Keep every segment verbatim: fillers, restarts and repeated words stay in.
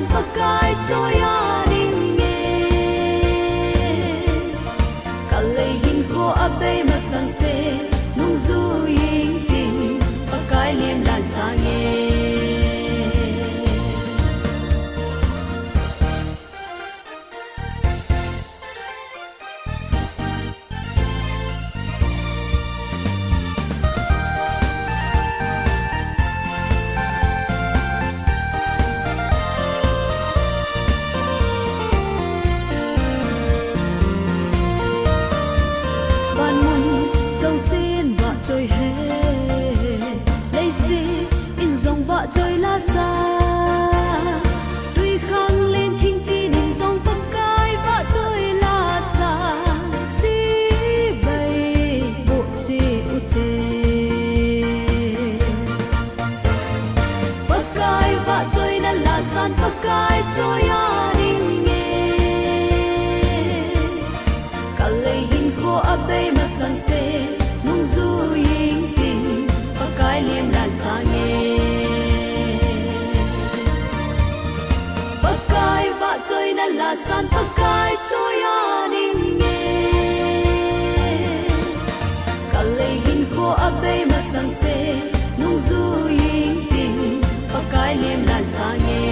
Pakai choi a ning e. Kalei hinkho abei masang se, nungjui ingting, Pakai lim dan sang e. Vanmun jousen vahchoi he, leiset in jong vahchoi lasa. Twikhanglen thingtin in jong Pakai vahchoi lasa. Chibai boh cheh ute. Pakai vahchoina lasan Pakai choi a ning e. Kalei hinkho abei masang se, nungjui ingting, Pakai lim dan sang e. Pakai vahchoina lasan Pakai choi a ning e. Kalei hinkho abei masang se, nungjui ingting, Pakai lim dan sang e.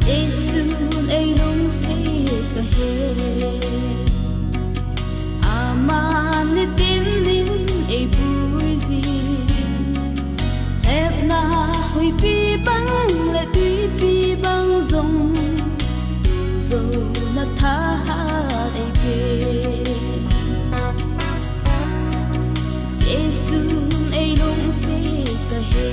Jesun eilungset ahi. Aman nitin in eipui jin, lhepna huipi bang le twipi bang jong, tujouna thahat eipe. Jesun eilungset ahi.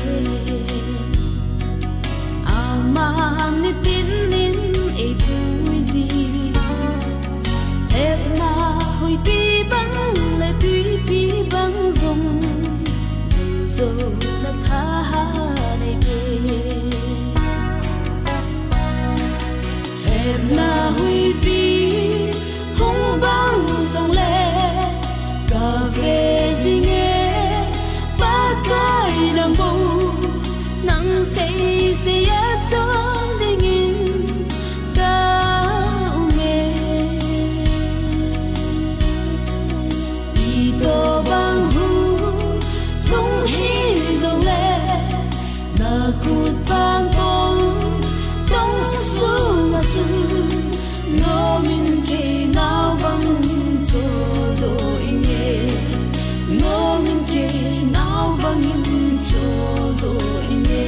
Aman nitin in eipui jin, lhepna huipi bang le twipi bang jong, tujouna thahat eipe. Lhepna huipi hung bang jongle, kave jing e, Pakai nang bou, nang seisei a chon dingin ka um e. Itobang hu lhung hijongle, nakhut bang tong, tong sunga chu, nomin kei nao bang choldo inge, nomin kei nao bangin choldo inge.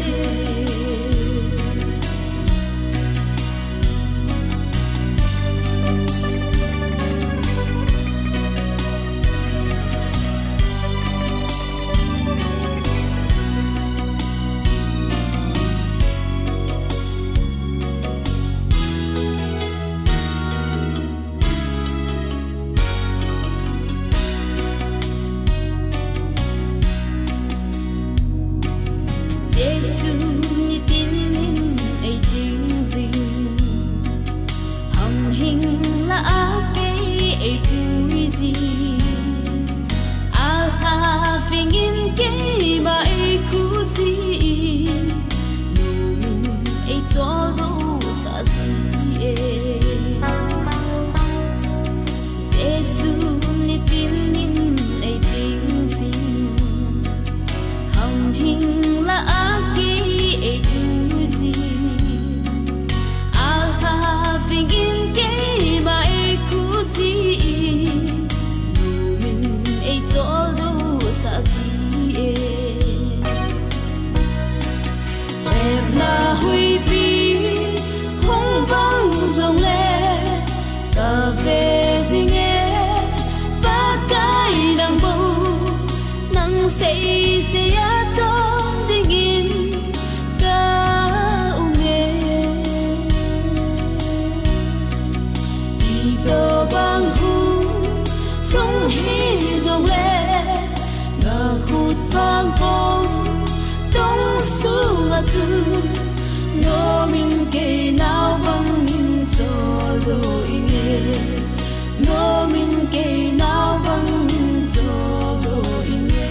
Nomin kei nau bang hin choldo inge. Nomin kei nau bang hin choldo inge.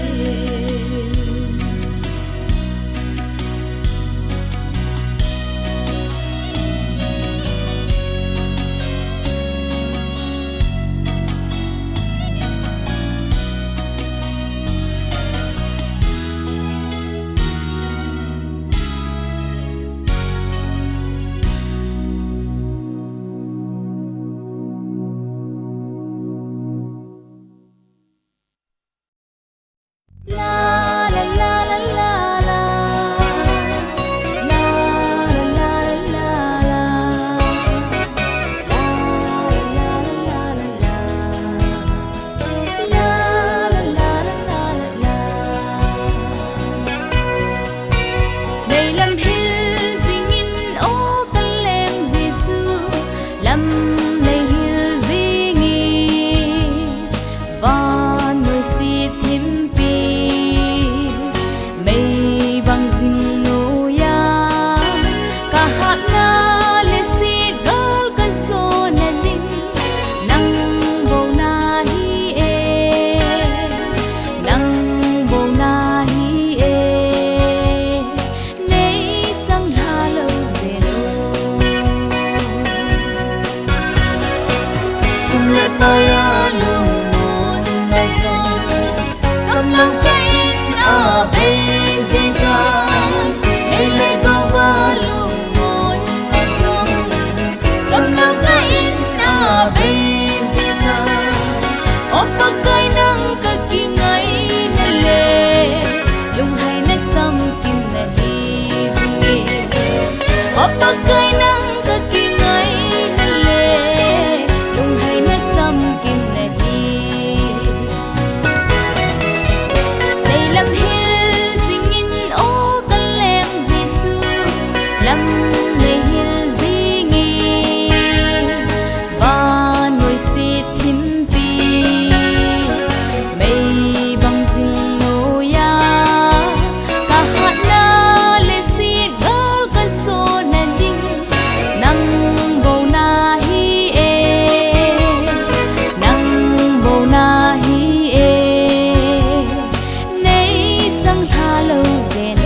Nei lam hil jingin, o ka leng Jesu, lam nei hil jingin, vannoi sit thimpi, mei bang jing noiya, ka hatna le sit gal ka jona ding, nang bou nahi e, nang bou nahi e. Nei chang lha lou jeh in. Sum le pai a lungmonna jong, chamlou ka in a bei jing tan. Nei le gou a lungmonna jong, chamlou ka in a bei jing tan. O Pakai nang ka kingaina le, lungheina chamkim nahi jing e. O Pakai nang ka kingaina le, lungheina chamkim nahi. Nei lam hil jingin, o ka leng Jesu, lam nei hil jingin, vannoi sit thimpi, mei bang jing noiya, ka hatna le sit gal ka jona ding, nang bou nahi e, nang bou nahi e. Nei chang lha lou jeh in.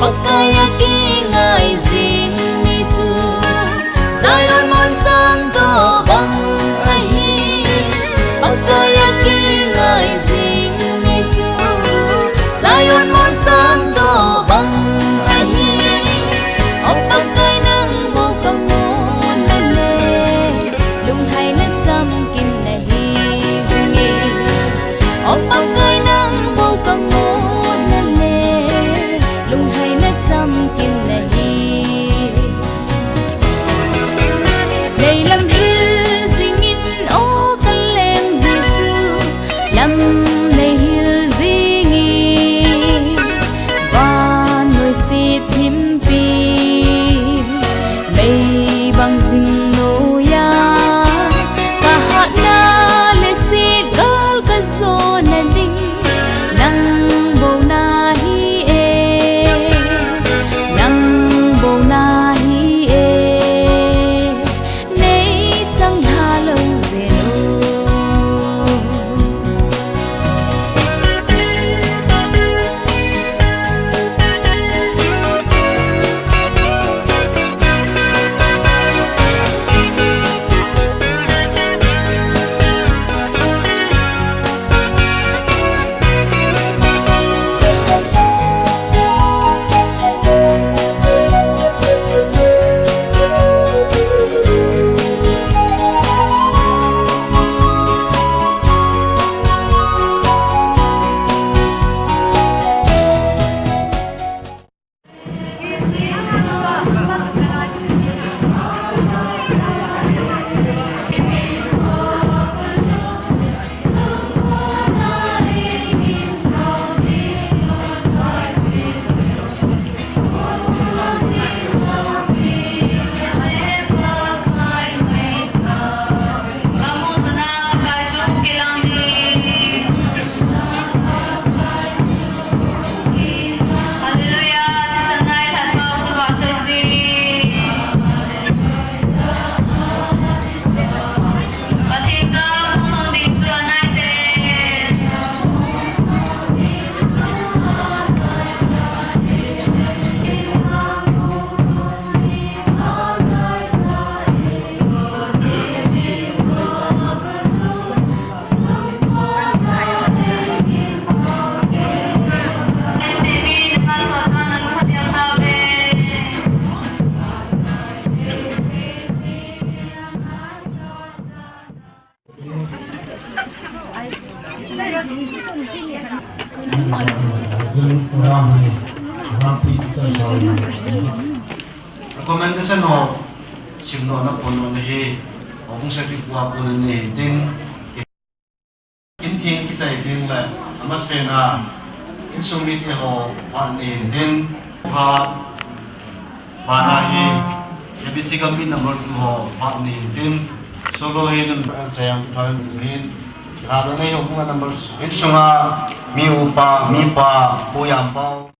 Pakai a kingai jing mi chu Zion mon sang toh bang ahi. Pakai a kingai jing mi chu Zion mon sang toh bang ahi. O Pakai nang bou ka mona le, lungheina chamkim nahi jing e. O Pakai nang bou ka mona le, lungheina cham Recommendation ho simdohna pondohna hi houbung secretary pu a kona nei hin tin, in theng kichai ding le, amasapen a insung mite ho phat nei hin tin, phat, phat a hi A B C Gambi number two ho phat nei hin tin, solo hi number sayang thoi hin, la dong nei houbung a number, insunga mi upa, mipa, Pu Yampao.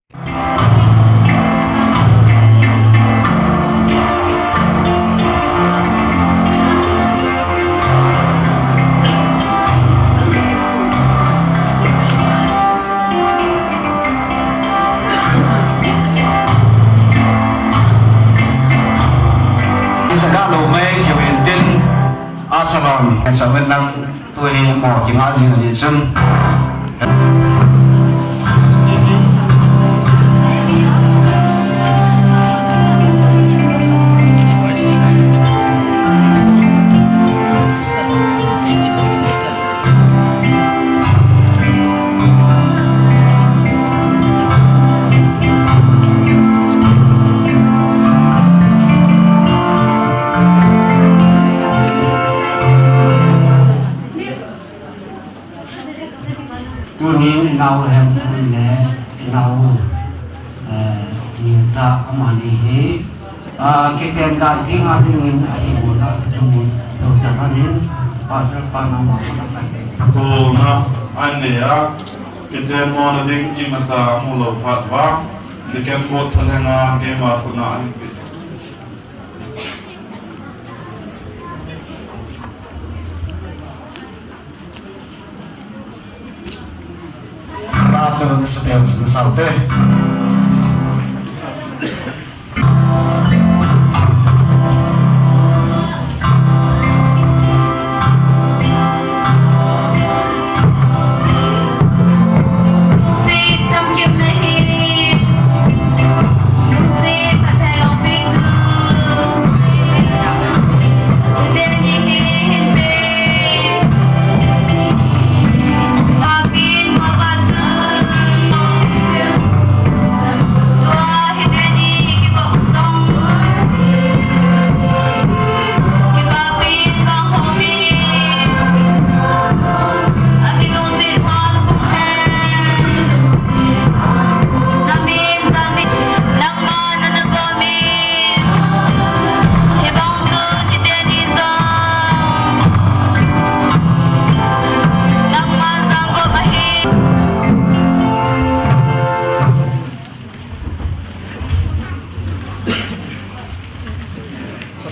Isa ka lo mai kiwin tin, a salon, sa wen lang. Tuni mo kinga jing ahi chun. Tuni inau hem le inau, eh, ni cha amani hi, ah, kiten dan ding a ding in ahi mun a, mun to cha khan in, Pastor pa nangma ka kai. Ko na ane a, kiten mo na ding imacha amu lou phat uva, deacon board thalheng a keima kona ahin pe.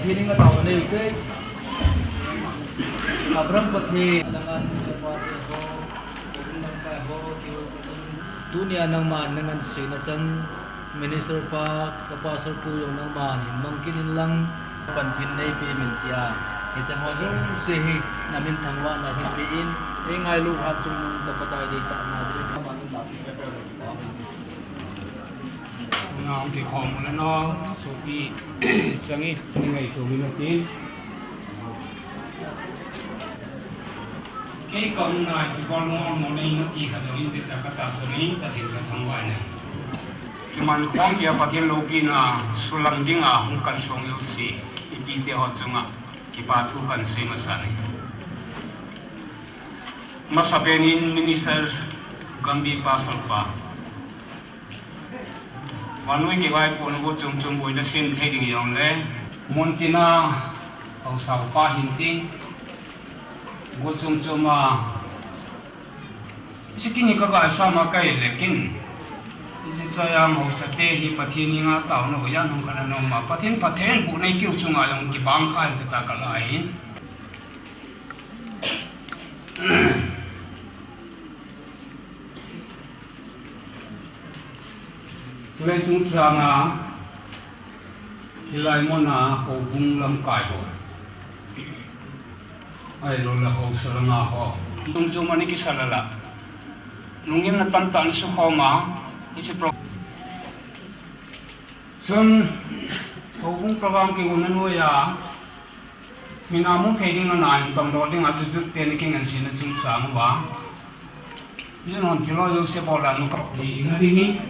Pathen in ngatah a nei ute. Abraham Pathen, Langan Lalpa te ho, Lalpa ho, tunia nangman nangansena chan, Minister pa, ka Pastor pu jong nangman hin mang kit in lang, pan thin neipe min tia. Hiche ho jouse hi, namin thangvahna hin pe in, ei ngailu hat chung nung ka Pakai deitahna jeh in. Nang kikhom le no, sopi, changi, ni ngai to mi na tin. Kei ka hung nai, kei ka hung nai, ti kha dong in, ti ta ka ta so ni, ta tin ka thangvah na. Kiman khom pia Pathen loupina, sulang dinga, hung kan song jouse, ipi te ho chunga, kipa thu kan sei masa ni. Masapen in Minister Gambi Pastor pa. Vannoi kivaipohna go chom chom boina sem thei ding jong le. Mun tina haosa upa hin tin. Go chom chom a. Sikini ka ga sa ma kai le kin. Isi cha yang haosa te hi Pathen ni nga tao no yan hung kana no ma. Pathen Pathen bu nei kiu chunga jong kibang khai ta ka la hin. Chule chungchang a, hilai mun a houbung lamkai ho. Ahilou le haosa langa ho. Chungchang a ni kisa la la. Lunggimna tamtah ni sukhom a, hiche pro-, chun houbung program kigon na noiya. Mina mu thei ding ana in pang dol ding a chu chu te ni king an sin a chungchang uva. Ni non thilo jouse bol a nu kap ti in ding ni.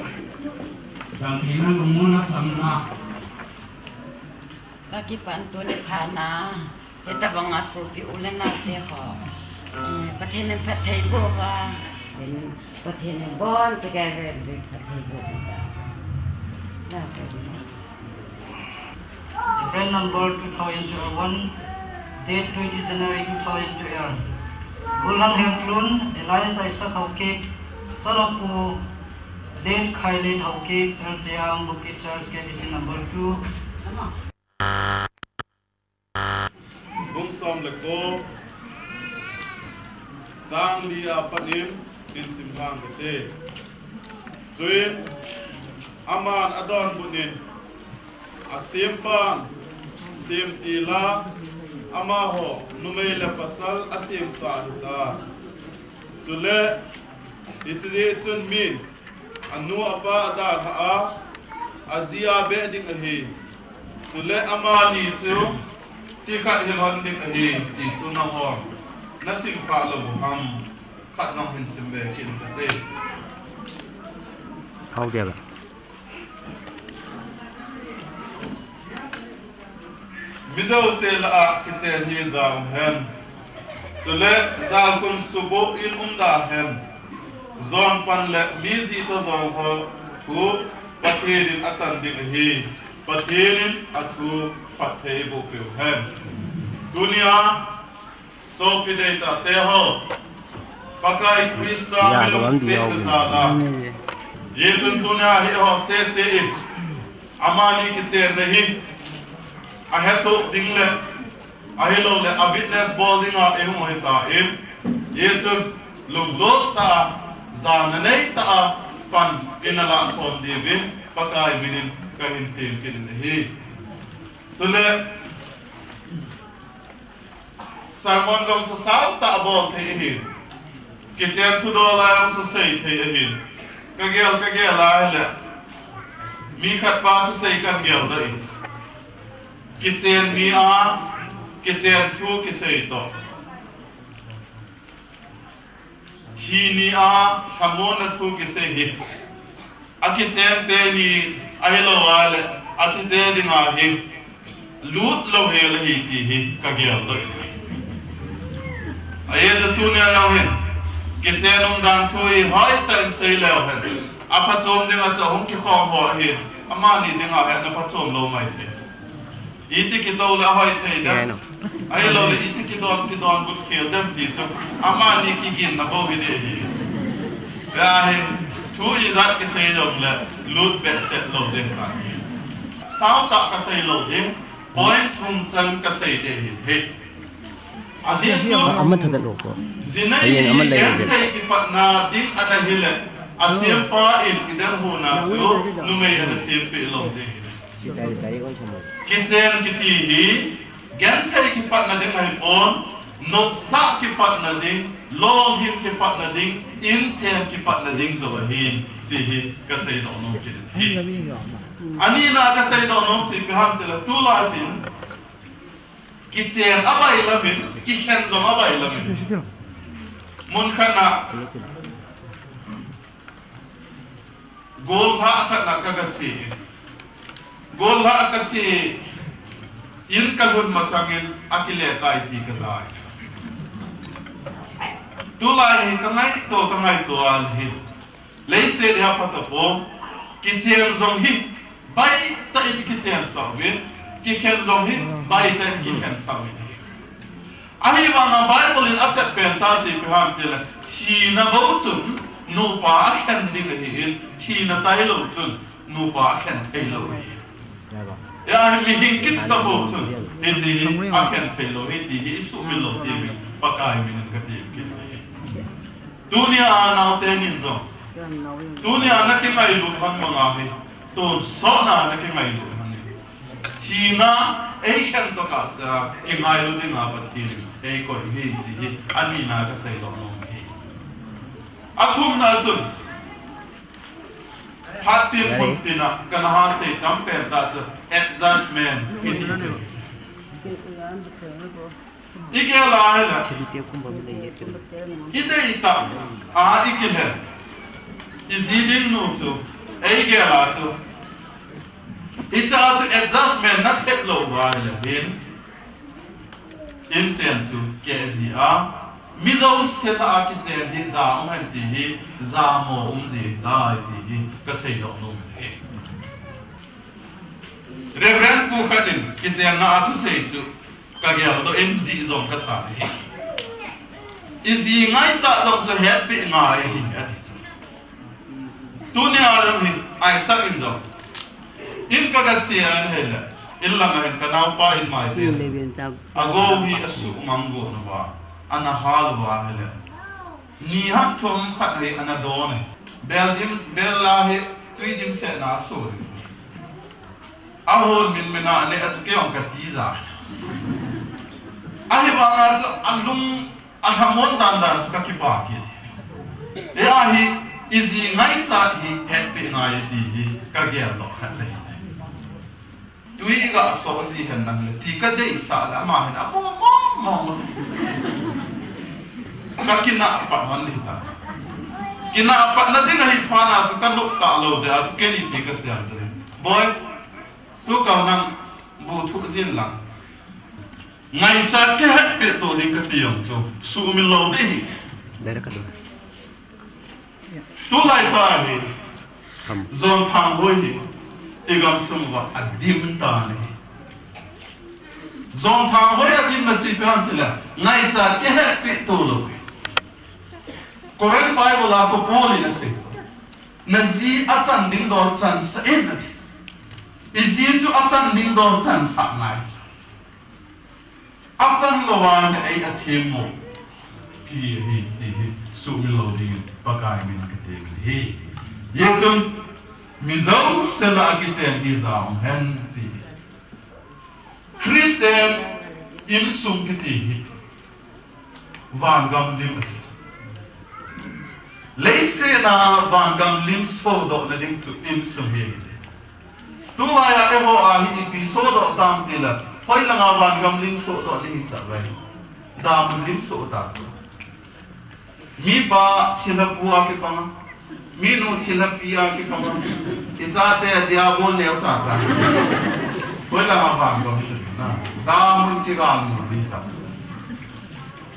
Sang thina gumuna samna. Kakipan tuni phat na, hitabanga sopi u le nao te ho. Eh, Pathen in phatthei boh uva. Pathen in boncha kei vel vel phatthei boh uva. Na pe. April number two thousand twenty-one, date twenty January two thousand twenty-one. Golhang Hemlun, alias Isaac Haokip, son of Pu Late Khailen Haokip, L J M, Bukit Church, K B C number two. Bung som le ko, chang li a pat in, in sim lang kate. Chuin, aman adonbut in, asempan, sem tila, amaho, numei le pasal, asemsa hita. Chule, hiche jeh chun min, anu apa adalhah a, aji a beh ding ahi. Chule amani chu, ti khat hilhon ding ahi, ti chu nahon, nasim kha lou u ham, khat jong hin sim ve kit in kate. Hao dia la. Mi jouse lah a kichen hi jao hen. Chule, jalkhun suboh in um da hen. Jon pan le mi jih toh jong ho thu Pathen in atan ding ahi. Pathen in athu phatthei boh peh u hen. Tunia, sopi deitah te ho, Pakai Christa milungsetna jal a, Jesun tunia hi ho sese in, amani kichenna hi, ahettoh ding le, ahilouleh, a witness bol dinga eihung u ahitan, Jesun lunglut tah a, jana nei tah a, pan in alah khom diuvin, Pakai minin kahin tem kit in ahi. Chule, sermon jong chu sautah a bol thei ahin. Kichen thudol a jong chu sei thei ahin. Kagel, kagel a ahile, mi khat pa thusei kagel doh in. Kichen ni a, kichen thu kisei toh. Thi ni a, lhamonna thu kisei hi. Akichen teni, ahilouleh, athi te dinga hi. Lut lou hel ahi ti hi, kagel doh in. Ajeh chu tunia jong hin. Kichen umdan thu hi hoitah in sei leu hen. Aphachom dinga chu hung kikhom ho ahin. Amani dinga hi ana phachom lou mai thei. Iti kitou le ahoi thei dem. Ahilouleh iti kidon, kidonbut khel dem ti chu. Amani kiginna bou hi ding ahi. Ahin, thu ijat kisei jongle, lut behseh lou ding ahi. Sautah kasei lou ding, point thum chan kasei ding ahi. Ajeh chu, ama thadah lou ko. Jinei hi genthei kipatna ding ana hile, asempa in idalhuna chu, numei ana sempeh lou ding ahi. Kichen kiti hi, genthei kipatna ding ahipon, nopsah kipatna ding, lolhing kipatna ding, inchen kipatna ding joh ahi, ti hi kasei doh nom kit in ahi. Anina kasei doh nom chu ipi ham itile tulai jin, kichen abailam in, kikhen jong abailam in. Mun khat na, Gollhah khat na ka, kache. Gollhah kache in kalhun masangin akile tai ti kajai. Tulai hi kangaito, kangaito a hi. Leiset hi aphatapon, kichen jong hi baitah in kichensah uvin, kikhen jong hi baitah in kikhensah uvin. Ahivanga Bible in atep pen tah chu ipi ham itile, thina bou chun nupa akhen ding ahin, thina tailou chun nupa akhen theilou ahi. Ahin mihing kiti tah bou chun, hiche hi akhen theilou ahi ti hi isuhmil lou diuvin Pakai minin kati kit ahi. Tunia naote nin jong, tunia nakingailut hon banga hi, tonsot na nakingailut hon in. Thina eikhen tokah sea, kingailu dinga Pathen in eikoi ahi ti hi, anina kasei doh nom ahi. Athumna chun, phat tin phun tina, kana ha sei tam pen tah chu, adjustment kiti chu. Igel a hile, idei tah a ikilhen, iji ding nu chu, eigel a chu, Hiche a chu adjustment na thep lou uva ahile hin, inchen chu keh ji a, mi jouse lah a kichen hi ja um hen ti hi, jamo um ji tai ti hi kasei doh nom e. Reverend pu khat in kichenna a thusei chu kageldoh in dih jong kasa e. Iji ngaichat jong chu hetpeh ngai ahi, ati chu. Tunia jong hi, Isaac in jong, in kagache a ahile, in langa hin kanaopa in mai te, agou hi asuhmang got uva, ana hal uva ahile, ni ham thum khat hi ana don e. Bel dim, bel la hi tui dimset na aso e. Ahon min min a aneh a chu kei jong katija. Ahivanga chu alung alhamon dan dan chu kakipah kit. Hia hi, iji ngaichat hi hetpeh ngai ti hi kageldoh khat chu ahi. Tui iga soh ji hen lang le ti kadeisah le ama hin abol mong mong. Kakinah pat man hita. Kinah patna ding ahi phat a chu kanop talou jeh a chu kei in ti kasei e. Boi, tukal nang bu thuh jin lang. Ngaichat kihetpeh to ding kati jong chu sumil lou ding ahi. Tulai pa hi, John Thanghoi hi, igamsung uva adim tan ahi. John Thanghoi adimna chu ipi ham itile, ngaichat kihetpeh to lou. Corinth Bible a pa Paul in asei chu, naji achan ding dol chansah in ati. Iji chu achan ding dol chansah ngai chu. Achan louva na ei athemmo pi ahi ti hi sumil lou dingin Pakai min in kati ahi. Hijeh chun mi jouse lah a kichen hi ja um hen ti. Christian insung kiti hi vangam lim ahi. Leiset a vangam lim sodohna ding chu insung hi ahi. Tulai a eiho a hi ipi sodoh tam tile, hoilanga vangam lim sodoh ding hisah uve. Damun lim soh ta chu. Mipa thilha pu a kipanga, minu thilha pi a kipanga, ichate diabol neocha cha. Hoilanga vangam lim na, damun kigalmu ji ta chu.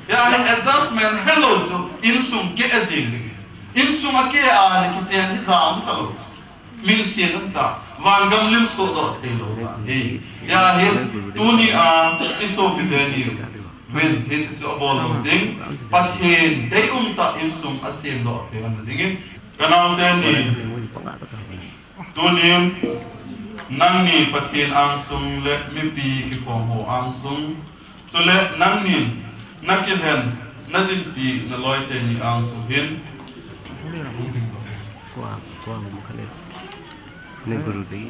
Hia hi adjustment helou chu insung keh jing ding. Insung a keh a le kichen hi ja um talou. Min sin um ta, vangam lim sodoh theilou ta. Hei, hia hi, tunia, isopi teni, ven, hiche chu abol lou ding, Pathen deium tah insung asemdoh thei lhon dingin, kanao teni, tunin, nangni Pathen angsung le mipi kikhom ho angsung, chule nangnin, nakilhen, nadinpi, naloi teni angsung hin. Kua, kua, kua, kua, kua, kua,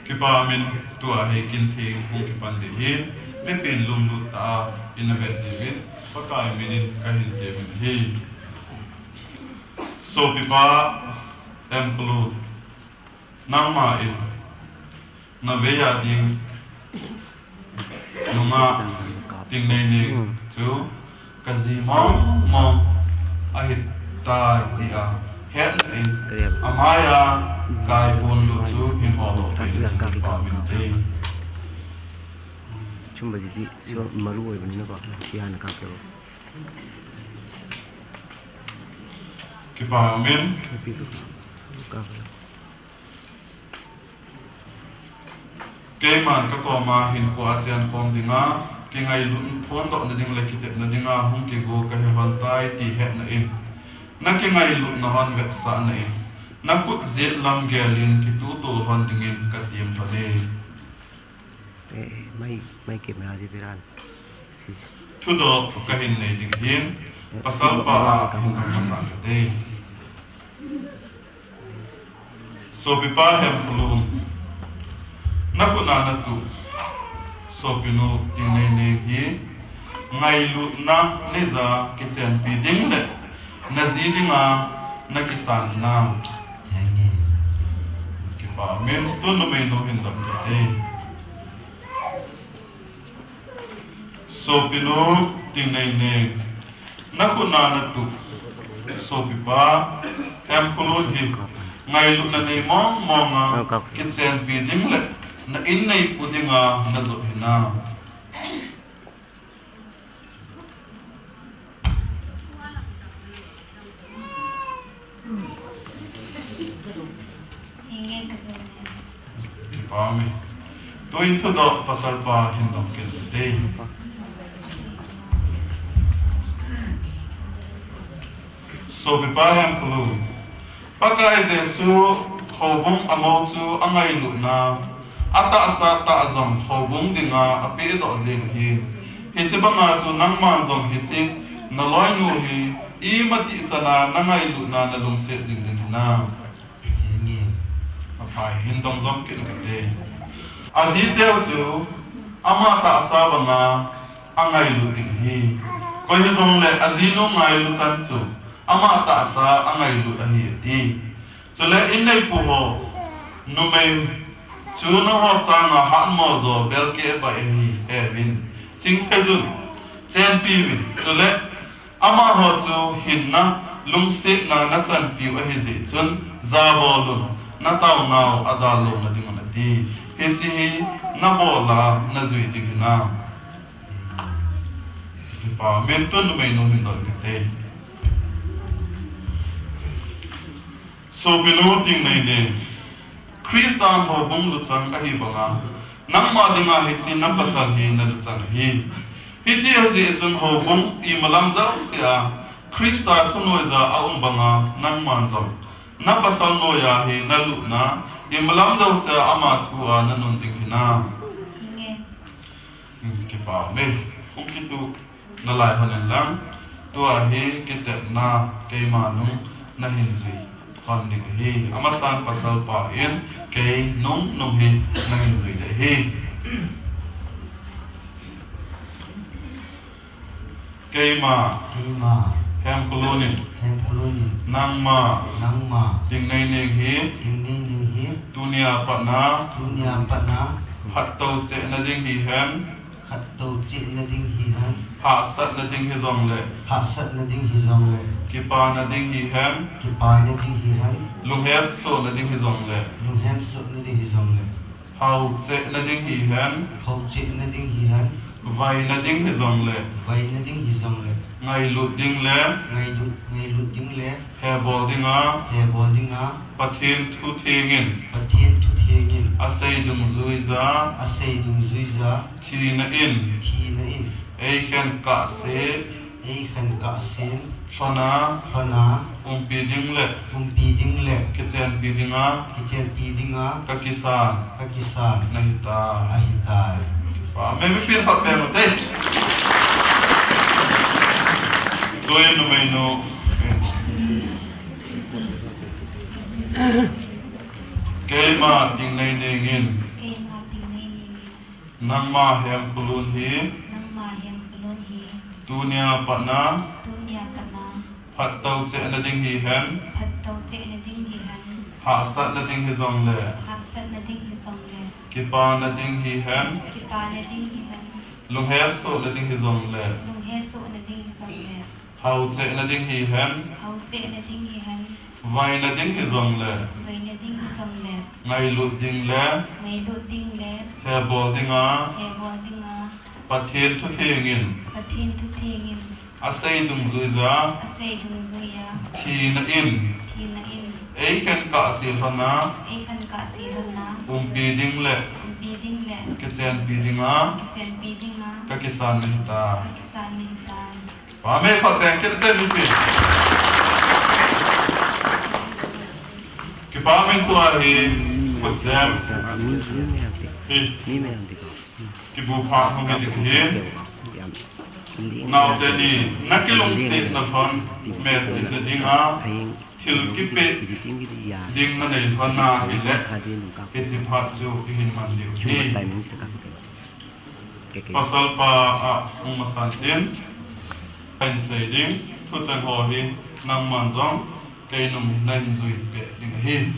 Kipa min tua hi kin theng hung kipan ding hi, mipin lunglut tah a ina vet dingin, Pakai min in kahin temin ahi. Sopipa, Emplu, nangma in, navei a ding, nunga, Tingneineng chu, kaji mong mong ahitai tia hetna in, amai a kaipon lut chu hin hol lou thei ding chu kipa min te. Chumba jidi, so maru oi bani na ba, si hana ka pe. Kipa min. Keiman kakoma hinkhoa chengkhom dinga, kingailut phondohna ding le kitepna dinga hung kigo kahi lhon tai ti hetna in, nakingailutna lhon vetsahna in, nakhut jetlam gelin kituto lhon dingin katem lhon e. Eh, mai, mai camera ji viral. Thudoh kahin nei ding hin, pasalpa a hung masah kate. Sopipa Hemkholun, nakhut a natuh sopinu Tingneineng hi ngailutna neija kichenpi ding le naji dinga nakisan na. Kipa min, tun numeinu hin dam kate. Sopinu Tingneineng, nakhut a natuh sopipa Hemkholun hi ngailutna nei mong mong a kichenpi ding le na in neipu dinga najot hinam? Kipa ume. Tuin thudoh pasalpa hin dong kit ute. Sopipa Hemkholun, Pakai Jesu houbung amou chu angailutna, atahsa tah jong houbung dinga apehdoh jeng ahi. Hiche banga chu nangman jong hiche naloinu hi ima tichana nangailutna nalungset jing ding hinam? Aphai, hin dong jom kit ute. Ajiteu chu ama tahsa banga angailut ding ahi. Koi hijongle ajinu ngailu chan chu ama tahsa angailut ahi ati. Chule in neipu ho, numei chu nangho sanga hatmo jo belkeh pai ahi, heuvin, chingphe jun, chenpiuvin. Chule amaho chu hinna, lungsetna nachanpiu ahijeh chun, jabolun, nataonau adallouna dingun ati. Hiche hi nabola najui ding hinam? Kipa ume, tun numeinu hin dong kit ute. Sopinu Tingneineng, Christan houbung luchang ahi banga, nangma dinga hiche napasal hi naluchang ahi. Hiti ahijeh chun houbung imalam jousea Christa thunoija aum banga nangman jong napasal noiya hi nalutna, imalam jousea ama thua nanun ding hinam? Kipa ume. Hung kituh nalai lhon in lang, tua hi kitepna keima nung nahin jui lhon ding ahi. Amasan pasalpa in, kei nung nung hi nahin jui ding ahi. Keima, keima, Hemkholun in, Hemkholun in, nangma, nangma, Tingneineng hi, Tingneineng hi, tunia patna, tunia patna, phattou chehna ding hihen, phattou chehna ding hihen, hahsatna ding hijongle, hahsatna ding hijongle, kipana ding hihen, kipana ding hihen, lunghetsohna ding hijongle, lunghetsohna ding hijongle, haochehna ding hihen, haochehna ding hihen, vaina ding hijongle, vaina ding hijongle, ngailut ding le, ngailut, ngailut ding le, hebol dinga, hebol dinga, Pathen thutheng in, Pathen thutheng in, asei dungjuija, asei dungjuija, thina in, thina in, eikhen kahse, eikhen kahse, lhona, lhona, umpi ding le, umpi ding le, kichenpi dinga, kichenpi dinga, kakisan, kakisan, nahitai, ahitai. Kipa ume, mipin phat peng ute. Tuin numeinu. Keima Tingneineng in, keima Tingneineng in, nangma Hemkholun hi, nangma Hemkholun hi, tunia patna, tunia patna, phattou chehna ding hihen, phattou chehna ding hihen, hahsatna ding hijongle, hahsatna ding hijongle, kipana ding hihen, kipana ding hihen, lunghetsohna ding hijongle, lunghetsohna ding hijongle, haochehna ding hihen, haochehna ding hihen, vaina ding hijongle, vaina ding hijongle, ngailut ding le, ngailut ding le, hebol dinga, hebol dinga, Pathen thutheng in, Pathen thutheng in, asei dungjuija, asei dungjuija, thina in, thina in, eikhen kahse lhona, eikhen kahse lhona, umpi ding le, umpi ding le, kichenpi dinga, kichenpi dinga, kakisan nahitai, kakisan nahitai. Amen. Phat peng kit ute mipi. Kipa ume, tua hi khutjem hi kibu phat hung hi ding ahi. Naote ni, nakilungsetna lhon, metchetna dinga thil kipeh ding nanei lhon ahile, hiche phat chu ihin man diu ahi. Pasalpa a hung masan tin, kahin sei ding thucheng ho hi nangman jong keinung nahin jui peh ding ahi.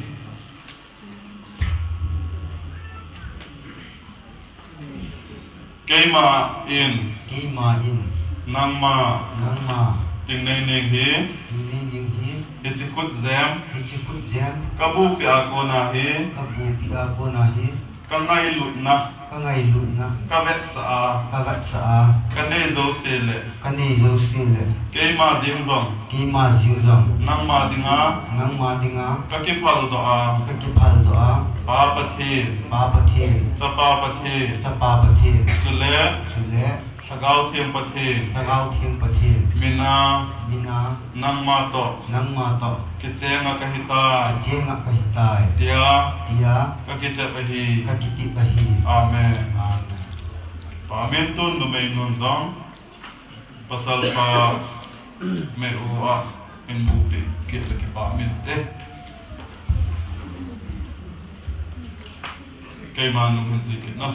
Keima in. Keima in. Nangma. Nangma. Tingnei ning hi. Tingnei ning hi. Hiche khutjem. Hiche khutjem. Kabuhpi a kona hi. Kabuhpi a kona hi. Kangailutna. Kangailutna. Kavetsah a. Kavetsah a. Kanei jouse le. Kanei jouse le. Keima jeng jong. Keima jeng jong. Nangma dinga. Nangma dinga. Kakiphaldoh a. Kakiphaldoh a. Pa Pathen. Pa Pathen. Chapa Pathen. Chapa Pathen. Chule. Chule. Lhagao Theng Pathen. Lhagao Theng Pathen. Mina. Mina. Nangma toh. Nangma toh. Kichenga kahitai. Kichenga kahitai. Tia. Tia. Kakitep ahi. Kakitep ahi. Amen. Amen. Pah men tun numei nun jong. Pasal pa me u a. Min bupi. Kit le kipah men te. Keima nung hin ji kit na.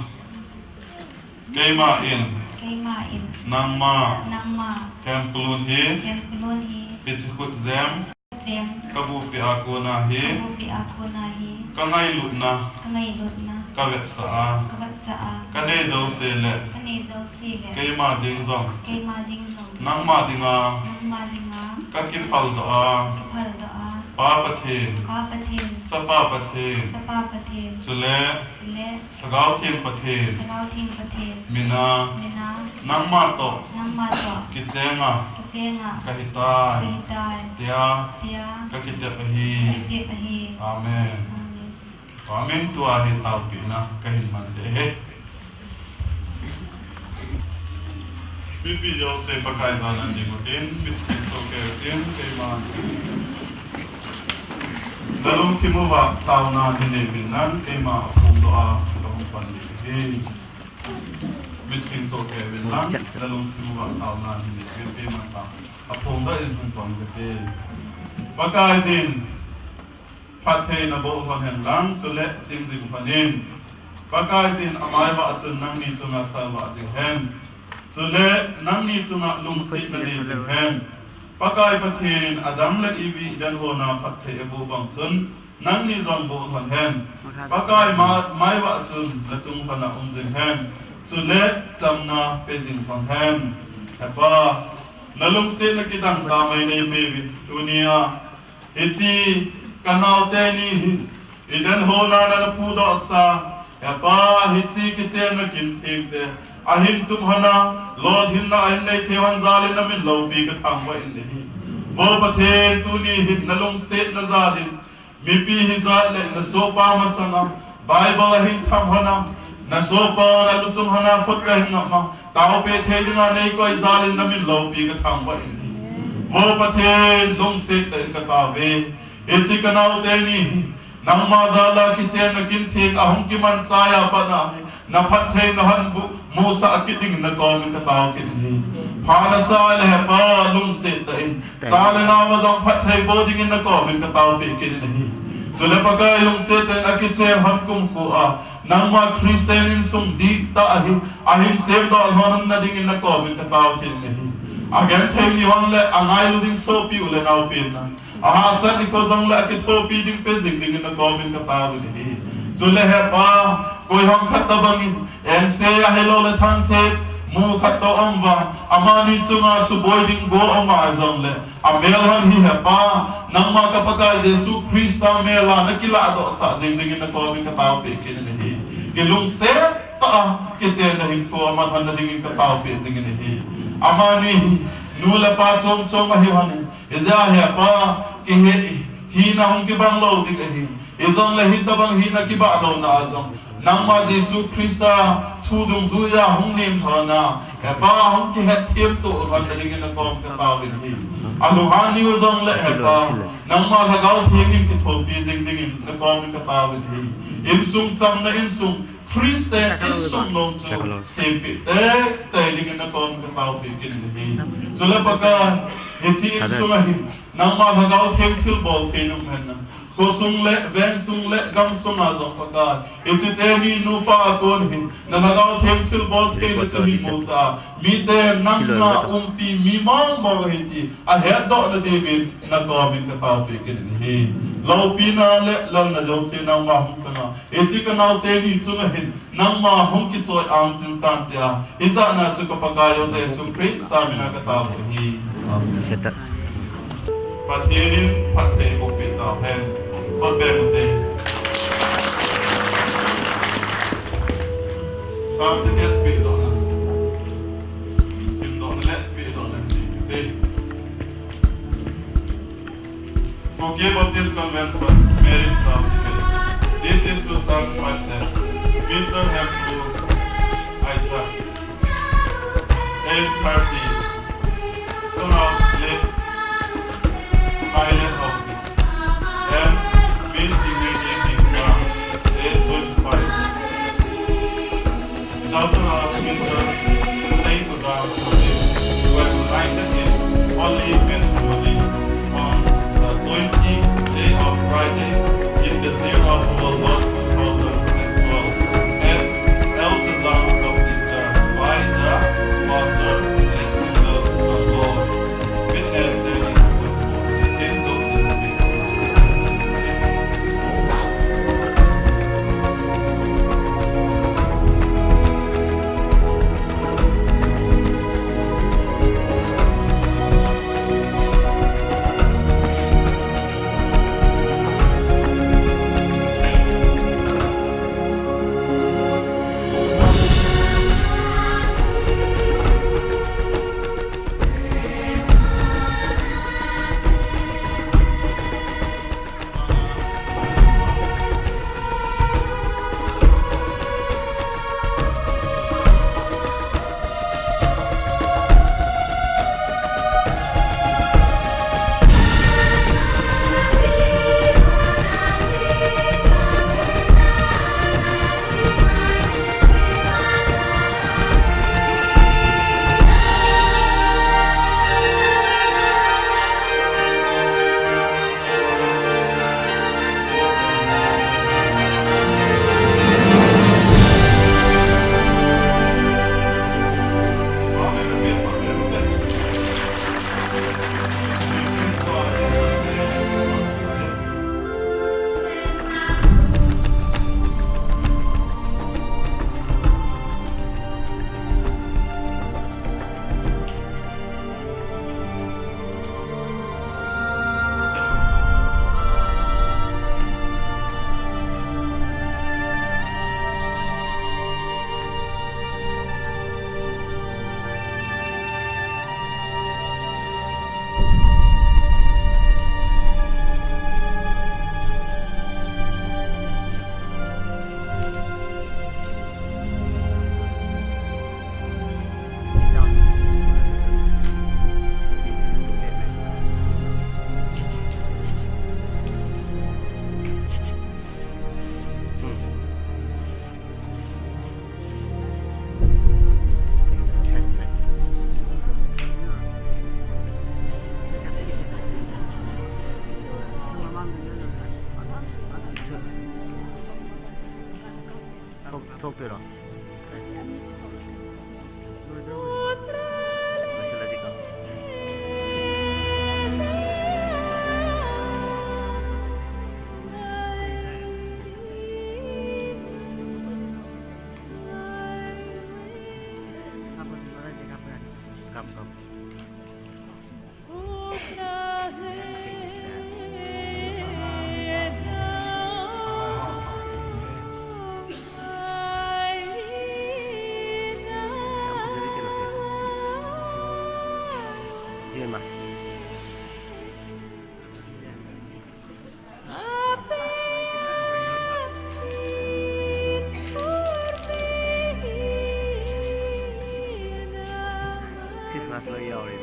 Keima in. Keima in. Nangma. Nangma. Hemkulun hi. Hemkulun hi. Hiche khutjem. Jem. Kabuhpi a kona hi. Kabuhpi a kona hi. Kangailutna. Kangailutna. Kavetsah a. Kavetsah a. Kanei jouse le. Kanei jouse le. Keima jeng jong. Keima jeng jong. Nangma dinga. Nangma dinga. Kakiphaldoh a. Kiphaldoh a. Pa Pathen. Pa Pathen. Chapa Pathen. Chapa Pathen. Chule. Chule. Lhagao Theng Pathen. Lhagao Theng Pathen. Mina. Mina. Nangma toh. Nangma toh. Kichenga. Kichenga. Kahitai. Kahitai. Tia. Tia. Kakitep ahi. Kakitep ahi. Amen. Amen. Amen. Tua hi taopehna kahin man ding ahi. Mipi jouse Pakai jal a ding utin, mit sing soh kei utin, keima. Nalungthim uva taona hi neuvin lang, keima aphongdoh a, kahung pan ding ahi. Mit sing soh kei uvin lang, nalungthim uva taona hi neuvin, keima ta. Aphongdoh in hung pan ding ahi. Pakaiyin. Phatthei naboh lhon hen lang, chule ching jing lhon in. Pakaiyin amai uva chun nangni chunga salvah jing hen. Chule nangni chunga lungsetna nei jing hen. Pakai Pathen in Adam le Evi Eden hon a phatthei aboh bang chun, nangni jong boh lhon hen. Pakai ma-, mai uva chun nachung lhon a um jing hen. Chule chamna pe jing lhon hen. He Pa, nalungsetna kidang tah mai neipeuvin. Tunia, Hiche kanaote ni hi, Eden hon a nana phudoh sa, He Pa, hiche kichenna kintheng te, ahin tup lhon a, lolhinna ahin nei thei lhon jal in namin loupi kathangvah in ahi. Vo Pathen, tuni hin nalungsetna jal in, mipi hijat le nasopa masanga, Bible ahin tham lhon a, nasopa naluchung lhon a phot kahin ngap ma, taopeh thei dinga neikoi jal in namin loupi kathangvah in ahi. Vo Pathen, lungset tah in kataove. Hiche kanaote ni hi, nangma jal a kichenna kintheng ahung kiman chai a pat a, naphatthei nahin bu, musah kit dingin nakomin katao kit in ahi. Pha nasa le He Pa, lungset tah in, cha le nao a jong phatthei boh dingin nakomin kataopeh kit in ahi. Chule Pakai, lungset tah in akichen lhon kumkho a, nangma Christian insung dihtah ahi, ahin semdoh lhon na dingin nakomin katao kit in ahi. Agenthei ni vang le angailu ding sopi u le naopen na, ahahsat nikho jong le akithopi ding pe jing dingin nakomin katao in ahi. Chule He Pa, koiham khat tobang in, engse ahilou le thangthet, mu khat toh um vang, amani chunga suboi ding go um a jong le, amel lhon hi He Pa, nangma ka Pakai Jesu Christa mel a nakilahdoh sah jing dingin nakomin kataopeh kit in ahi. Kilungset tah a, kichenna hinkho aman lhon na dingin kataopeh jing in ahi. Amani hi, nu le pa chom chom ahi lhon in, hijeh a He Pa, kihe, hina hung kibang lou ding ahi. Hijongle hitobang hina kibah louna a jong, nangma Jesu Christa thu dungjuiya hung nem lhon a, He Pa, hung kihetthem to lhon na dingin nakomin katao in ahi. Alunghang niu jongle He Pa, nangma Lhagao Theng in kithopi jing dingin nakomin katao in ahi. Insung chamna insung, Christian insung nom chu sempeh teitei dingin nakomin kataopeh kit in ahi. Chule Pakai, hiche insung a hin, nangma Lhagao Theng thilbol thei nom hen lang, Khosung le, vengsung le, gamsunga jong Pakai, hiche teni nupa a kon hin, na Lhagao Theng thilbol theina chu hin musah a, mite nangma umpi mi mong mong ahi ti ahetdohna diuvin, na komin ka taopeh kit in ahi. Loupina le lalna jouse nangma hung chang a, hiche ka nao teni chunga hin, nangma hung kichoi-ang ching tan tia, hijat na chu ka Pakai u Jesu Christa mina ka tao u ahi. Amen. Pathen in phatthei boh peh tau hen. Khut beng u te. Certificate pehdohna, simdohna le pehdohna ti te. Kuki Baptist Convention, marriage certificate. This is to certify that Mister Hemku Isaac, age thirty, son of late Pilot of and Miss Imagine Ingram, age twenty-five. Daughter of Mister Saikudam Sudeep, who was knighted in holy matrimony on the twentieth day of Friday in the year of our Lord two thousand and twelve at El Tazam of India by the Pastor and Elders of the Lord. Thok, thok te lo. Kap, kap. Christmas lo ya ori.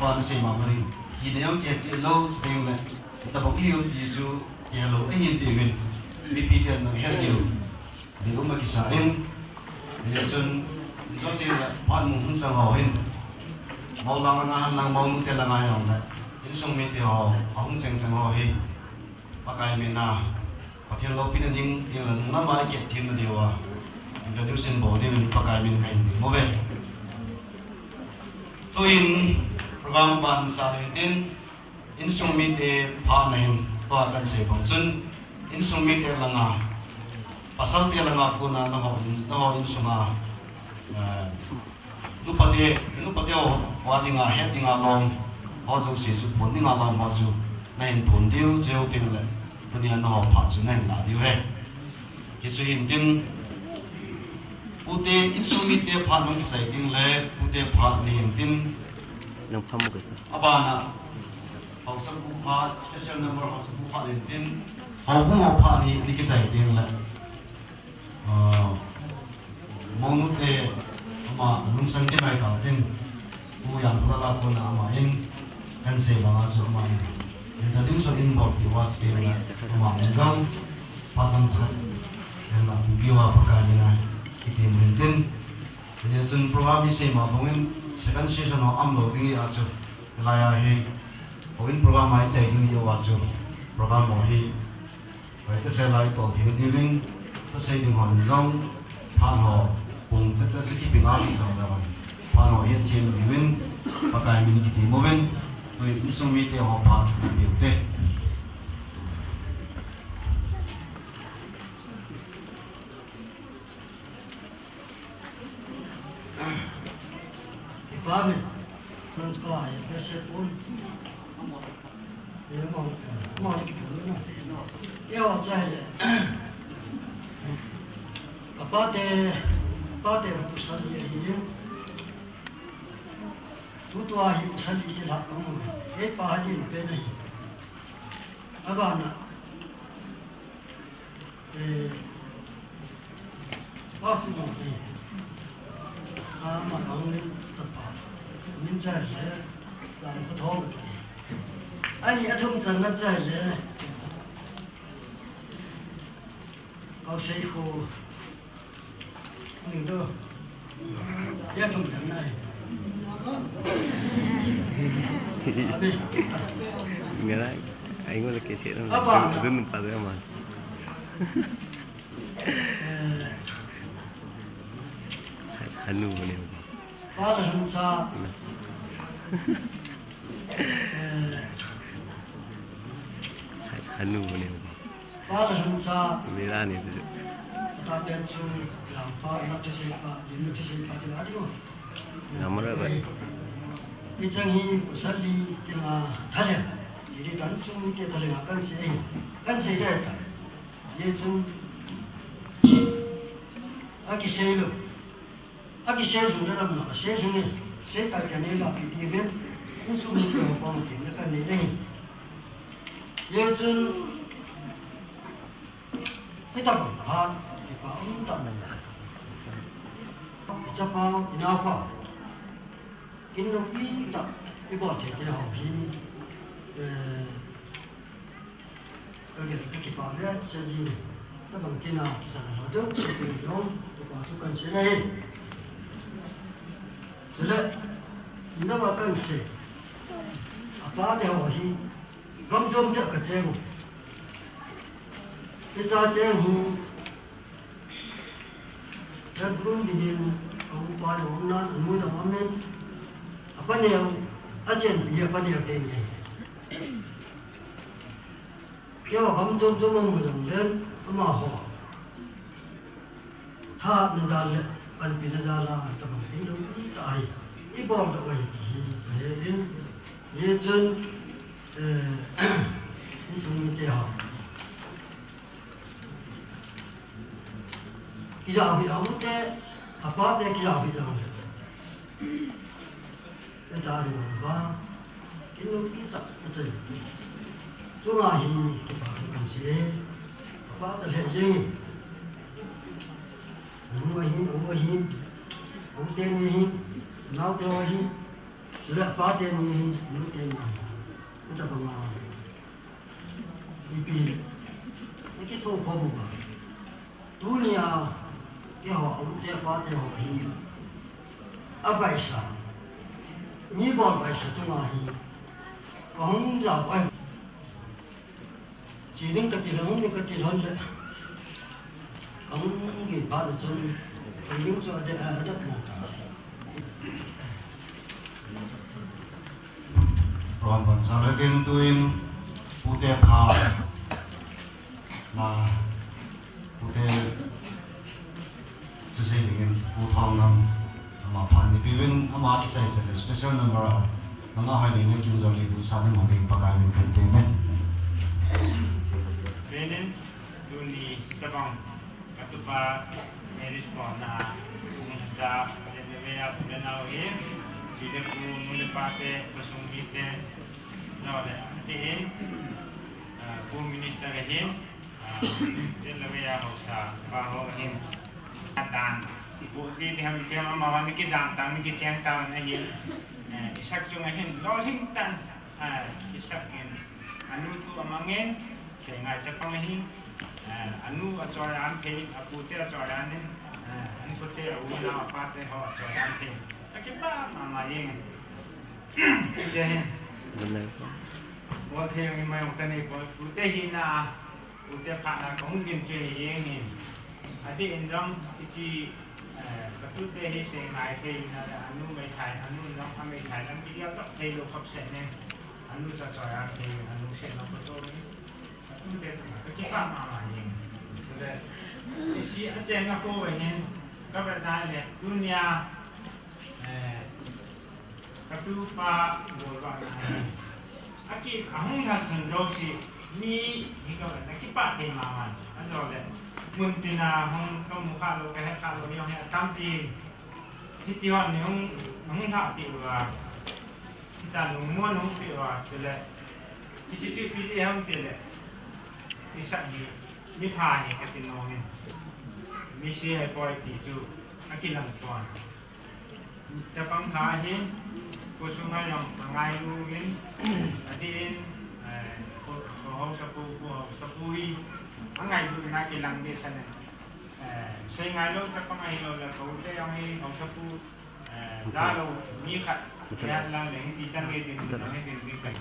Pa na sei ma ma ring. Hi na yong ke chi lo, chi ding le. Ita bok hi yong ti su, ke lo, eh, hi si min. Mi pi ke na he ki lo. Di um ma ki sa in. Di sun, zo ti le, pan mu hun sang ho hin. Mau lang nga han lang mau nu te lang nga yong le. In sung mi te ho, hong seng seng ho hi. Pakai min a, Pathen loupina ding, ding la nung lama i kiat thim na diu a. Introduction bol ding in Pakai min ka hin ding mo ve. Tuin program ban sa ding tin, insung mite pha na hin, tua kan sei bang chun, insung mite langa, pasal te langa kona na ho, na ho insung a, eh, Nupate, nupate ho, ho dinga, het dinga lom, ho jouse chu phon dinga lom ho chu, na hin phon diu, jeu ding le, tunia na ho pha chu na hin la diu he. Hichu hin tin, pute, insung mite pha nung kisai ding le, pute pha ni hin tin. Nang pha mo kisa. Abana, haosapu pha, special number haosapu pha ni hin tin, houbung ho pha ni, ni kisai ding le. Ah, Monu te ama lungsang te mai tau tin. Pu Yang Phu la kona ama in kan sei banga chu ama in. Introduction in bol ti was pe na ama in jong pa jong cha. En la pu ki wa pa ka ni na. Kiti mun tin. Lesson program i sei ma bang in second session ho am lo ding a chu. Lai a hi. Ho in program ai sei ding i wa chu. Program ho hi. Vai ka sei lai tol thei ding in, ka sei ding hon jong, phan ho, pung cha cha chu kipi ngal jong le van. Phan ho hian thiam ding in, Pakai min kiti mo ven, tui insung mite ho phan kiti te. Amen. Nun ka ya ka se pun. Ye mo, mo ki pun na. Ye wa cha ye. Apa te, apa te pu sa ye ye. Tu tu a hi sa ye la ko mo. Ye pa ha ye pe na ye. Aba na. Eh, pa pu mo ni. A ma ang ni ta pa. Min cha ye. La ko thong. Ani a thum chan na cha ye. Kau sei khu. Ni do. Ya thum chan na. Abi. Ngira, ai ngol ke se. Apa? Dun pa de mas. Hanu ne. Para hanu cha. Hanu ne. Para hanu cha. Mera ne. Ta pe chu lam pa na te se pa, ni te se pa te la di. Namara ba. Ni chang hi sali te ma thale. Ni kan chu te thale kan se. Kan se de ta. Ye chun, a kisei lou, a kisei lou le lam na, a sei lou ne, sei ta ka ne la pi ti ven, insung mite ho pa mo ti na ka ne le. Ye chun, i ta pa ha, i pa um ta na. I cha pa, i na pa. Kin no pi ta, i pa te ke ho hi, eh, Ka gel ka kipah ve, Seiji, ka bang tina kisan a deuh, Seiji jong, kipa thu kan sei ahi. Chule, in jong a kan sei. A pa te ho hi, gam chom cheh a ka cheng u. Hicha cheng hi, Red Bull dingin, a upa le umnan, a nu le umin, a paneo, a chenpi a paneo te ni. Keiho gam chom chom a mu jong len, amaho. Thahatna jal le, panpina jal a, tabang hi lo, ta ahi. I bol doh ahi, ti hi, ka he in. Hichun, eh, insung mite ho. Kijao hi a u te, a pa te kijao hi jong le. Ka ta ri ba, kin lo ki ta, ka ta. Chunga hi, kipa thu kan sei. A pa ta le jing. Nu ahi, u ahi, u te ni ahi, nao te ahi. Chule pate nung hin, nute nung hin. Hitabanga ipi, ikitho khom uva, tunia keiho, ute pate ho hi, abaisa, mi bol baisa chunga hi, kahung jao pai. Che ding kati lhon, hung ding kati lhon le. Kahung ding phat le chun, hung ding chu ade, a, adat na ta. Ron ban sa le kin tuin, pute pha. Na, pute Chusei dingin, Pu Thongam, ama pha ni piwin, ama kisai se special number a, ama hai dingin kin joli bu sa ni mo ding Pakai min kan te ne. Venin, tuni tabang, katupa, Mary Spona, kung sa, Leveya, Pulenau hi, Bide Pu, Mule Pate, Pasung Mite, no le, ati in, ah, Pu Minister hin, Ah, tin la ve a hausa, pa ho hin. Atan, bu ti ti ham ti ham ama wan ki jam tan, ki cheng tan na hin. Eh, Isak chung a hin, lo hin tan. Ah, Isak hin. Anu tu amangin, se ngai sa pang hin. Eh, anu a choi an thei, a pu te a choi an hin. Eh, an pu te a u na a pa te ho a choi an thei. Aki pa mama yin. Je hin. Bo thei ang mai ang tani bo, pu te hin na. Ute phat na kahung gin chu hi jeng in. Ati in jong, hiche, eh, katute hi se ngai thei na, anu meithai, anu jong ameithai lam kidia tok thei lou khop se ne. Anu cha choi a thei, anu se na ko to ni. Katute tu na, kaki pa mama ni. Tule, hiche a chen na ko hin, ka ba da le, tunia, eh, Katupa bol vah na hi. Aki, ahung lhasun jouse, mi hi ka, na kipah thei mama. Ajole, mun tina hung kamu khalou, kahet khalou, jong hi atampi. Hiti hon ni hung, hung lhahpi uva. Hita lungmon hung pi uva, chule. Hiche chu ipi ti ham tile. Isak hi, mi pha hi kati nom in. Mi se hi poi ti chu, akilang pon. Chapang kha hin, ko sunga jong angailun, adin, eh, ko, ko hausapu, ko hausapu hi, angailun na kilang ding sa ne. Eh, sei ngailou chapang ahilou le, ko te jong hi hausapu, eh, lalou, mi khat, ya lang le, hi ti chang le, tin, tin, tin, tin, tin.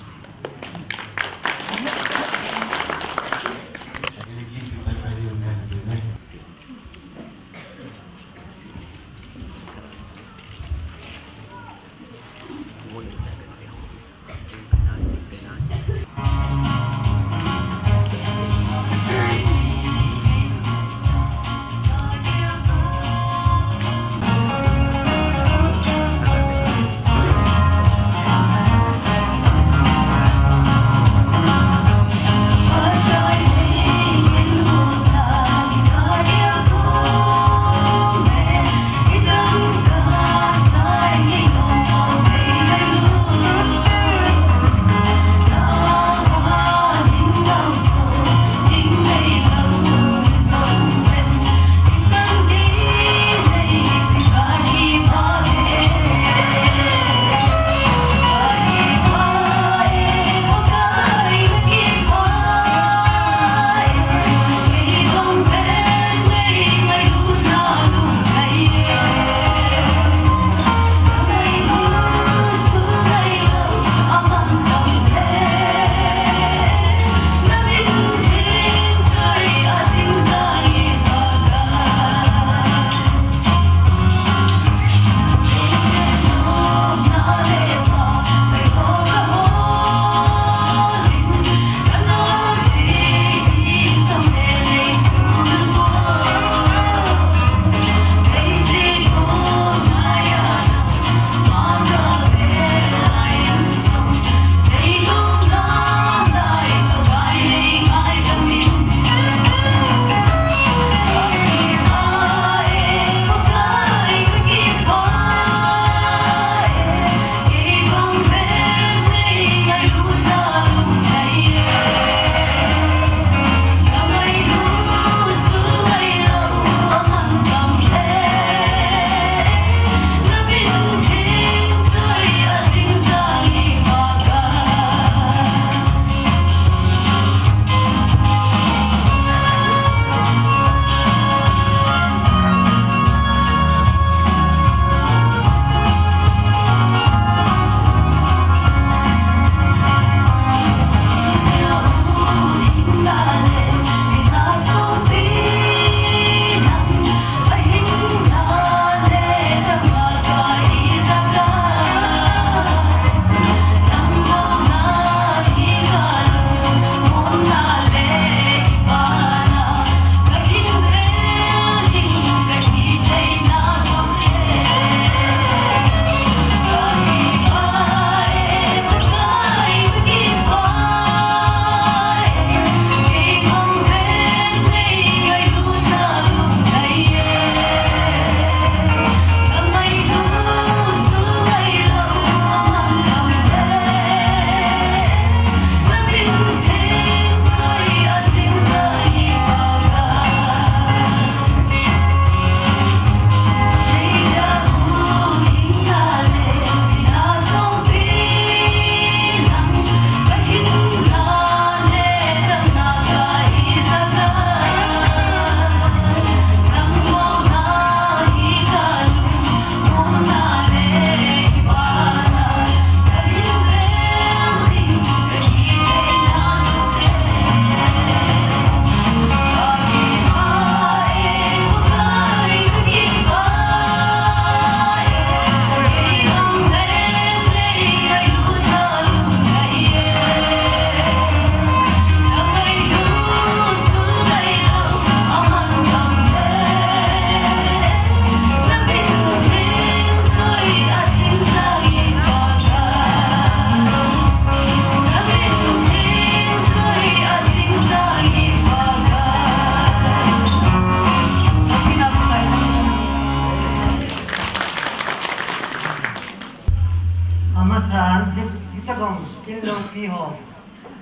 Eiho,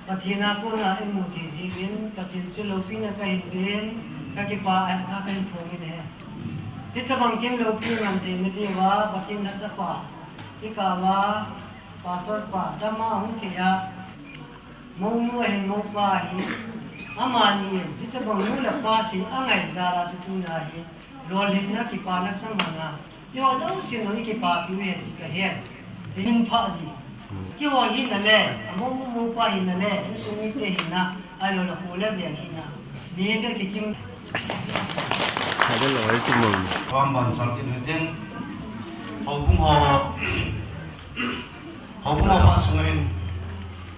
Pathen a kona imu thei jeh uvin, Pathen chu loupina kahin pen, kakipah a kahin phong in ahi. Hitabang kin loupi ngam theina diuva, Pathen lhachapa, ikah uva, Pastor pa, dam a hung thei a, mounu ahin mopa ahi, amani in, hitabang nu le pa sei angai jal a chu tuna hi, lolhinna kipana chang hon a, eiho jousen jong ikipapi u ahi ti kahe. Imin pha ji. Keiho hina le, amounu mopa hina le, insung mite hina, ahilou le kho le veng hina. Mi ka kikim. Ada loi tu mong. Wan ban sak in tin. Houbung ho. Houbung ho ma sung in.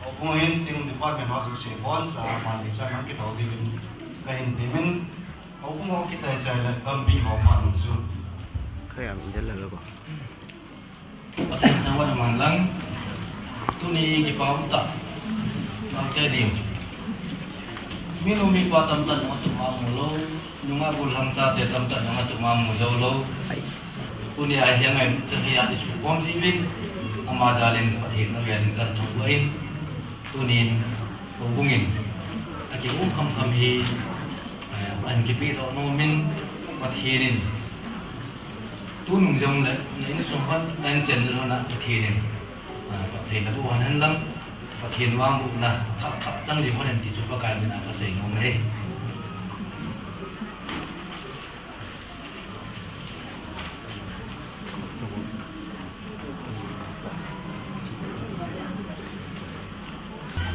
Houbung in tin department ho sung se bon sa ma ni sa nang kitao diuvin. Kahin timin. Houbung ho kichai chai le kampi ho ma nung su. Kaya min jal la ko. Pathen thangvah in um hen lang, tuni kipa umtah, naote ding. Minu mipa tamtah nung a tup ma mu lou, nungah gollhang chate tamtah nung a tup ma mu jou lou. Tuni a hi angai chan hi a isukhom jiuvin, ama jal in Pathen avel in kan thangvah in, tunin, houbung in, akium khamkham hi, eh, ahin kipedoh nom in, Pathen in, Tunung jong le, na insung hon, na inchen hon a Pathen in, ah, phatthei naboh hen lang, Pathen vangbohna, thah thah chang jing hon hen ti chu Pakai min a kasei nom e.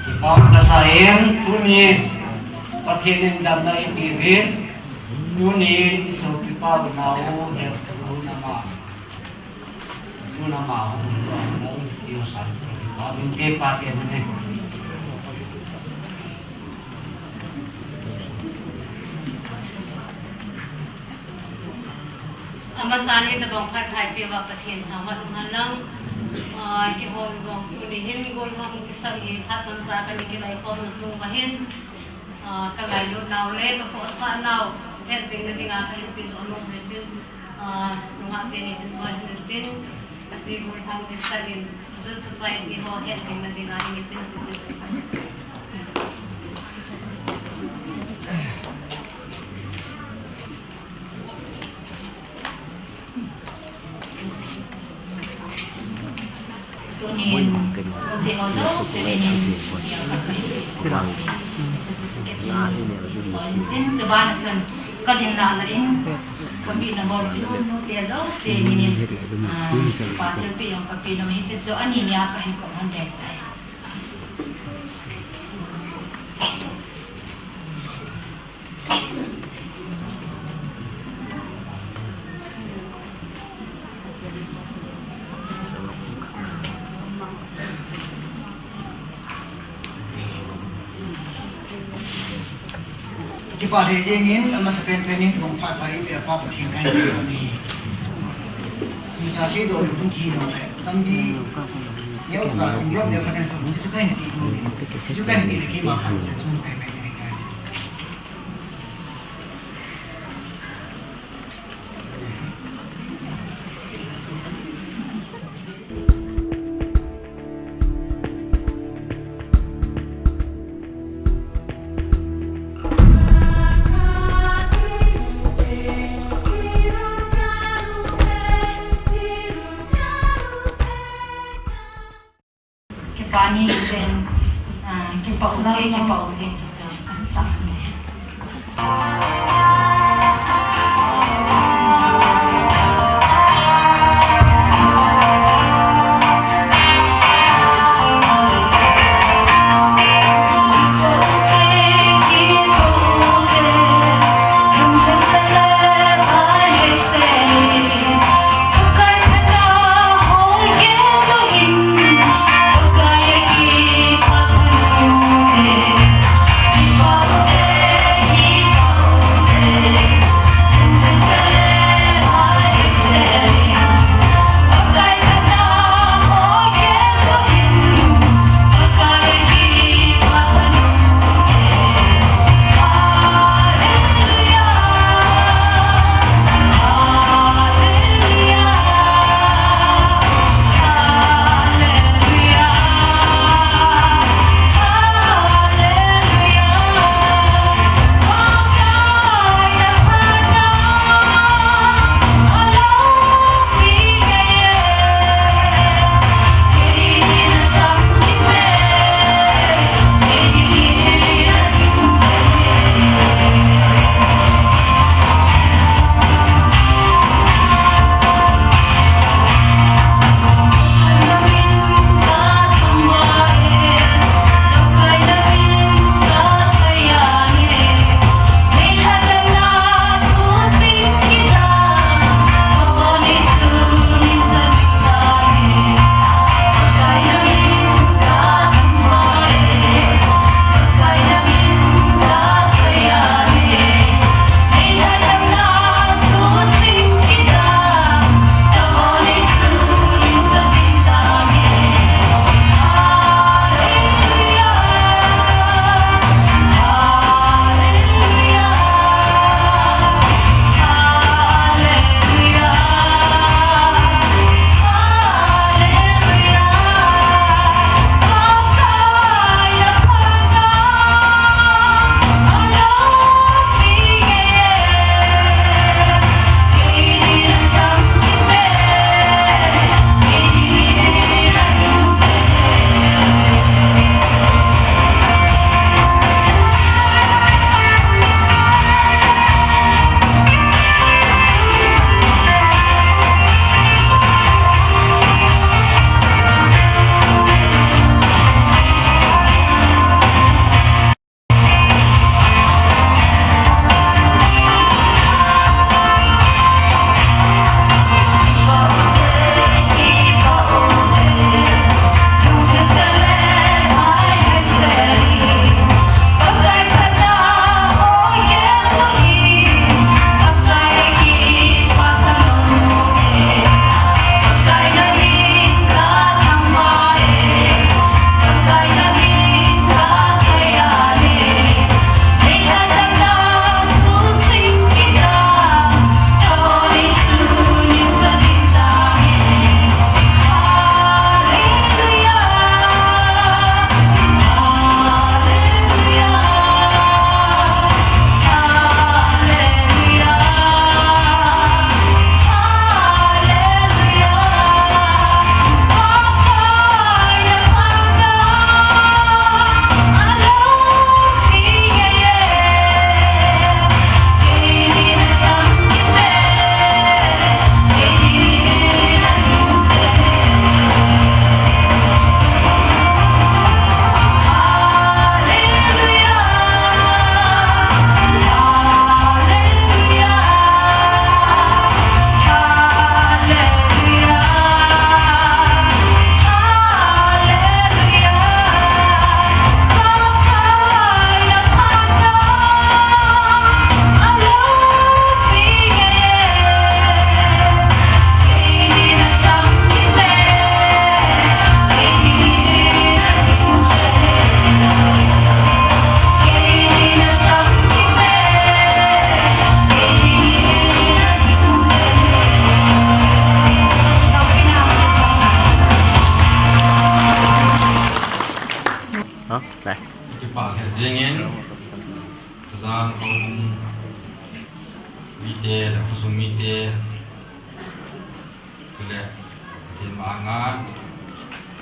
Kipa um kasa in, tuni Pathen in damna eipeh uvin, tuni isopipa unau, Hepsu Nama. Hepsu Nama, hung doh, hung doh, kipa um, kipa um, kipa um. Amasan in nabang phatthei peh uva Pathen thangvah in um hen lang, ah, keiho jong tuni hin gollhang kisah hi phat chomcha kana kilhai khomna sung uva hin, ah, kangailut nau le kakhohsah nau hetjing na dinga kahin pedoh nom e tin, ah, nungah teni hin jong hin tin, kaji gollhang kisah in, Zul Society ho hetjing na dinga in tin. Tunin, kunti ho jouse in, in, chubana chun, kadin lala in, kapehna bol, nute jouse in, ah, pa thilpeh jong kapeh nom, hiche chu ani nia kahin kom hon ding tai. Kipa thei jeng in, amasapen pen in, bong phat phat in, pia pa Pathen kahin ti ni. Ni sa si do lu tung ki no le, tam di, neo sa, um, rom neo ka den tu, si su kahin ti tu, si su kahin ti ki ma kan se tu, kahin, kahin, kahin, kahin. Kipa ni ten, ah, kipa u le, kipa u le, kipa u le. Mite, khosung mite, chule, Pathen manga,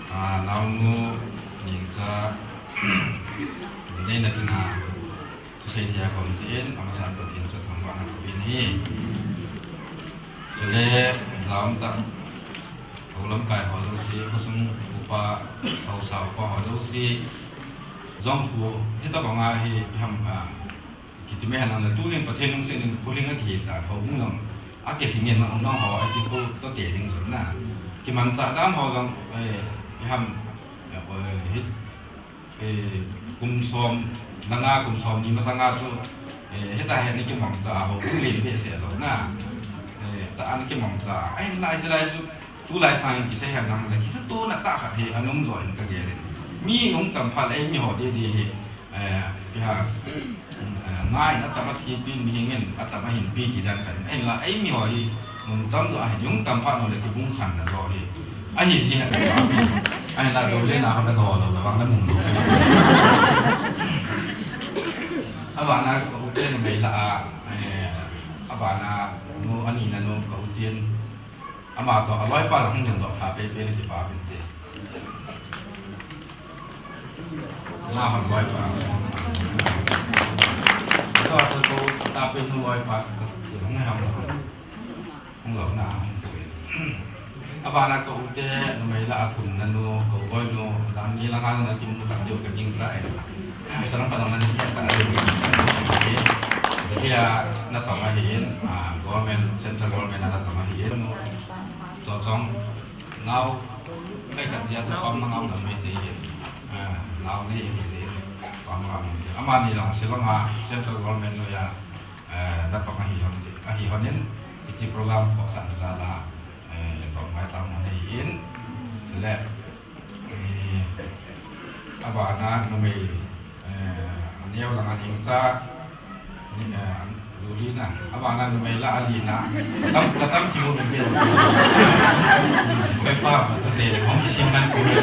a, naonu, Nengcha, nei na tina, thusei dia kom tin, amasan Pathen chu thangvahna kapen ahi. Chule, jaum tah, hou lamkai ho jouse, khosung upa, haosa upa ho jouse, jong khu, hitobanga hi, ham, a, Kiti mai henlang le, tunin Pathen lungset in kholhing akihi ta, houbung jong akilhing in, nangho a chi khu toh te ding jong na. Kimanchah dan ho jong, eh, iham, eh, hi, eh, kum som, langa kum som ni masanga chu, eh, hita hi ana kimangcha, houbung len behseh lou na. Eh, ta ana kimangcha, ahinla, hilai chu, Tulai sangin kisei henlang le, kitutuna tah khat hi ana um jo in kagel in. Mi hung tam phat le, eimi ho didi hi, eh, ipi ham, eh, ngai in atam a thipin, mihing in atam a hinpi ti dan khat in. Ahinla, eimi ho hi, mun tam jo ahi, hung tam phat le kibung khanna jo hi. Ahi jin a kati. Ahinla, jo le na khat ka jo lou, la vang na mun lou. Abana ka u chen mei la a, eh, abana nu, ani na nu ka u chen. Ama toh, aloipa la hung hin doh tha pei pei le kipa pin te. Ama hon loipa. Toh, toh, toh, ta pei nu loipa, ti hung ham lo. Hung lo na, hung pui. Abana ka u te, numei la a thum na nu, ka u boi nu, dang ni la hang na kim nu tam diu ka ging sa e. Sa lam pa dang na ni ka ta diu. Dia na tong ahi in, ah, government, central government na tong ahi in. Chawchawng nau, kai khat zia chu pam na ngau lam mai te hi. Ah, nau ni hi ni, pam na ngau mai te. Amani lang Shillong a central government noiya, eh, na tong ahi hon, ahi hon in, hiche program ko san za la, eh, tong mai tam hon ahi in. Chule, eh, abana numei Eh, aneo lang a Nengcha, ni, eh, Luli na, abana numei la a li na, tam, tam ki mo bel. Koi pa, ko se, hong ki sim nan ko bel.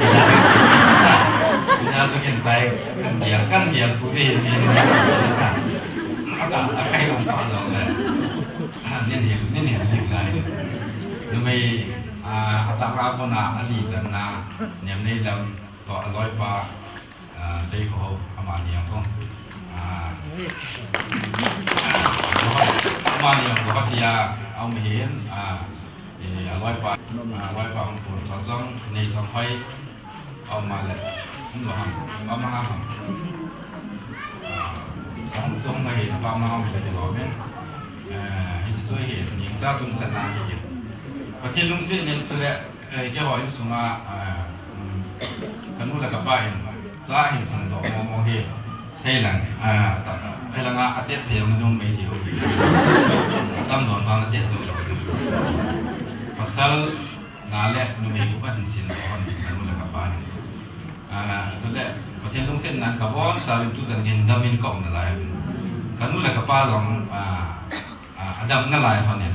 Ina to ken tai, kan dia, kan dia, ko bel, ni, ni, ni, aka, akai long pa long le. Ah, ni, ni, ni, ni, ni, lai. Numei, ah, ata ka ko na, a li chan na, nem nei lam, to a loi pa, Ah, sei kho ho, amani ang kho. Ah, amani ang kho, tia, aum hin, ah, eh, aloipa, ah, aloipa hung pun, chong chong, nei chong hoi, aum ma le, um lo ham, pa ma ham. Ah, chong chong mai, pa ma ham, le lo men. Eh, hi chu hi, ni cha chung cha na hi. Pathen lungset in tu le, Eh, keiho insunga, ah, um, kanu le kapa in, cha hin sang doh mo mo hi, sei lang, ah, ta, ta, sei langa atet thei jong jong mai thei ho. Tam don vang atet jong jong. Pasal na le numei ku ka hin sin doh hon kanu le kapa in. Ah, tu le, Pathen lungset nan ka bon, ta vin tu tan ngin dam in ka um na lai. Kanu le kapa jong, ah, Ah, adam nalai hon in,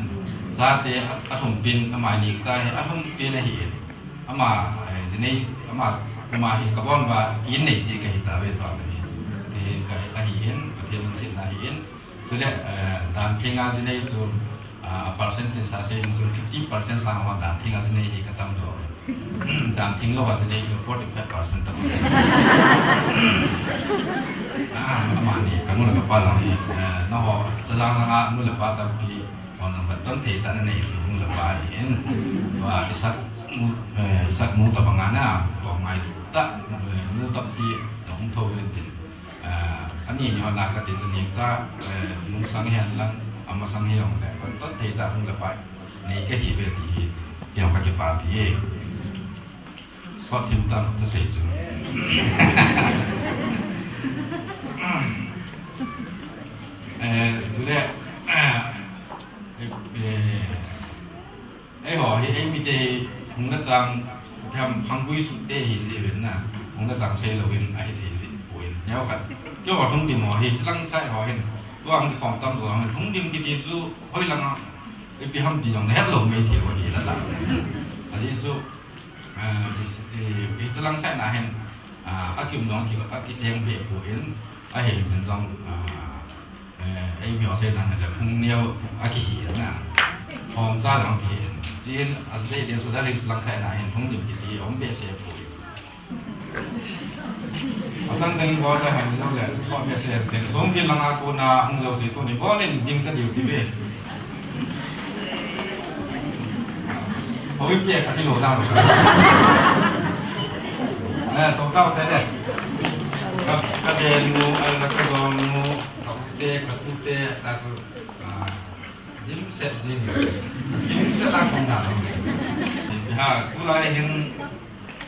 chate a, athum pin, ama ni cha hi athum pin ahi in. Ama, eh, jinei, ama, ama hi kabon uva, in nei chi kahi tave tua ni. Kahi, ka, ahi in, Pathen lungsetna ahi in. Chule, eh, dan thenga jinei chu, ah, percentage a sei chu fifty percent sang uva dan thenga jinei hi katam doh. Dan theng lou a jinei chu forty five percent tam. Ah, amani, kanu le kapa lang hi, eh, nangho, chalang langa nu le pa tampi, hon lang bat ton thei tah nanei, nu le pa hi in. Tua, Isaac nu, eh, Isaac nu tabang a na, tua ngai tah, eh, nu tampi, na hung tho len tin. Ah, ani ni hon a kati chu ni cha, eh, nu sang hihen lang, ama sang hi jong le, bat ton thei tah nu le pa, nei kahi ve ti hi, ti jong kakipa pi e. Sot thim tam ka sei chu. Eh, chule, eh, eh, eiho hi, eimite hung na chang, tham hung gui sut te hi ji ven na, hung na chang sei louvin ahi thei ji poi. Neo khat, keiho hung dim ho hi, chilang chai ho hin, tua hung kikhom tam lou, hung dim kiti chu, hoi langa, ipi ham ti jong na het lou mai thei u hi la la. Ajeh chu, Ah, i, i, i chalang sah na hin, ah, akium jong ki, akicheng be poi, ahin jong, ah, eh, Asei dan le phung neo a kihi na. Hom cha lang kihi. Tin a dei dei sa da ri lang khai na hin phung dim kiti om behseh poi. Atang teng bol le ham lo le, so behseh teng song ki lang a ko na hung lo si ko ni bol in dim ta diu ti ve. Hoi pia ka ti lo da lo. Eh, to ka te le. Ka, ka te nu, eh, ka do nu, ka te, ka tu te, ka tu. Ah, dim set dim. Dim set a kong da lo. Ha, tulai hin,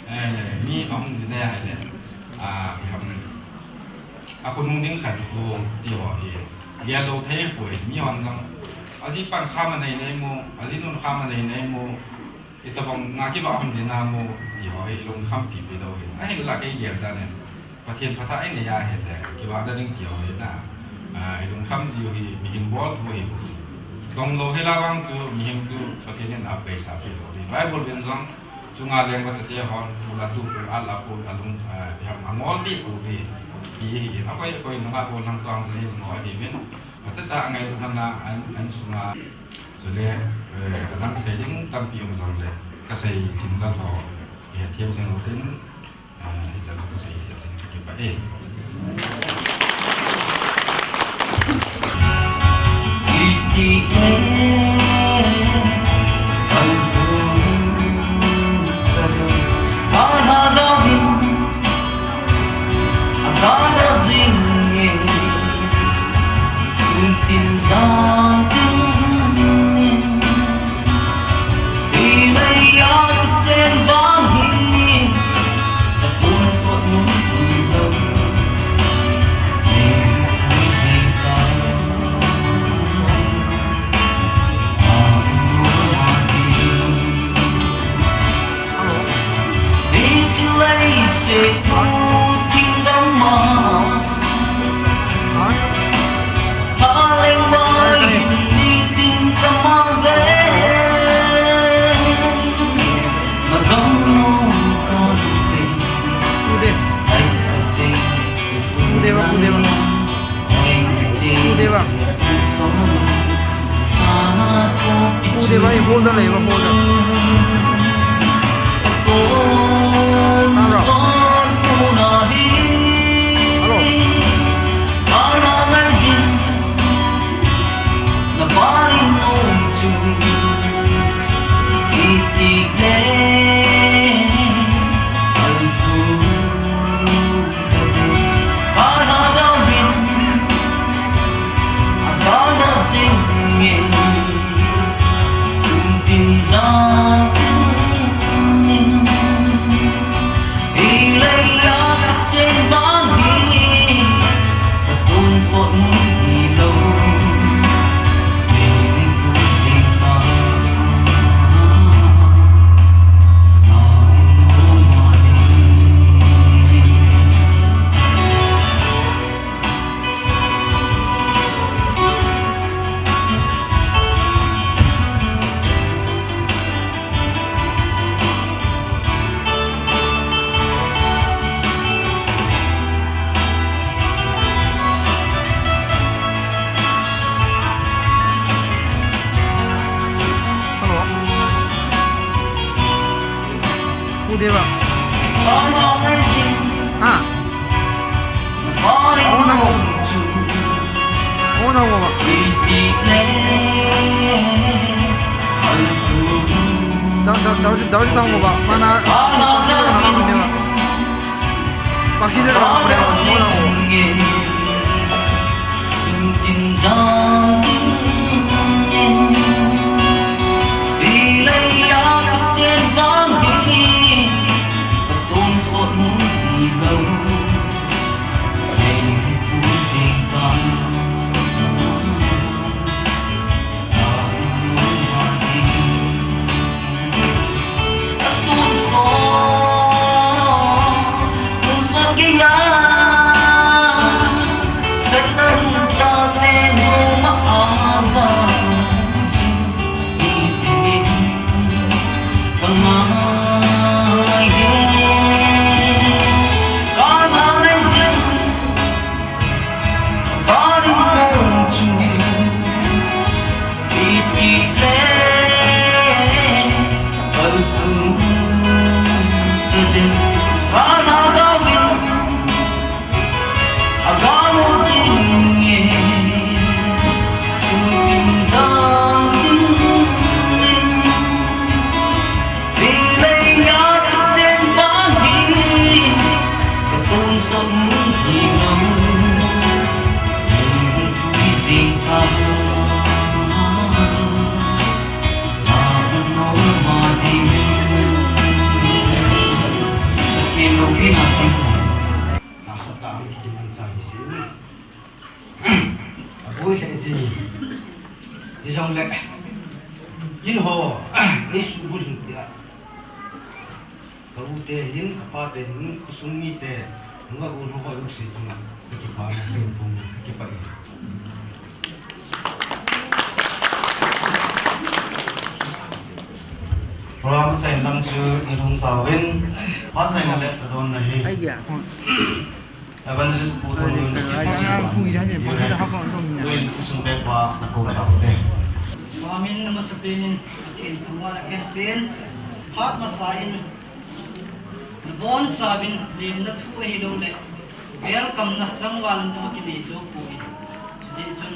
eh, mi ahung jin le hai le. Ah, ham. A khonung ding khat khu ti ho hi. Gel lou thei poi, mi hon jong. Aji pan kha ma nei nei mo, aji nun kha ma nei nei mo. Itobang nga kiva hon ding na mo, ti ho hi lungkham pi pi lou hi. Ahinla kei gel dan in. Pathen phatah a inei a hile, kiva da ding ti ho hi na. Ah, i lungkham jiu hi, mihem bol thu hi. Tong lou hi la vang chu, mihem chu Pathen in a peisa pi lou hi. Bible ven jong, Chunga leng vachate hon, pu la tu pu, a la pu, a lung, eh, biham a ngol pi pu pi, pi hi, a koi, koi nunga pu lang tuang ni ngol hi min. Vata cha ngai tu hana, an, an sunga, chule, eh, ka dang sei ding tampi um jong le, ka sei kin la tho, eh, thiam seng lo tin, eh, hi cha ka sei, ka sei, ka pa, eh. Kudeva, Kudeva. Kudeva. Kudeva, i hold on, i hold on. Taro. Hello. Hello. Kudeva. Ha. Ona ho. Ona ho. Dau, dau, dau, dau, dau ho ba. Mana. Pakhi de. Ona ho. Hijongle, hin ho, ei subul hin tia. Ka u te hin, ka pa te hin, khosung mite, nunga gon ho hoi u si chunga, ka kipana, ka kipah e. Program achaina lang chu i lhung tauvin, achaina le chadonna hi. Evangelist Pu Thanglu'n, Pu Sung Bek pa, na ko ka taute. Amen. Amasapen in, Pathen thangvahna kahin pen, phat masa in, nabonchauvin, lemna thu ahilouleh, welcome na changval in kinei jou poi. Hijeh chun,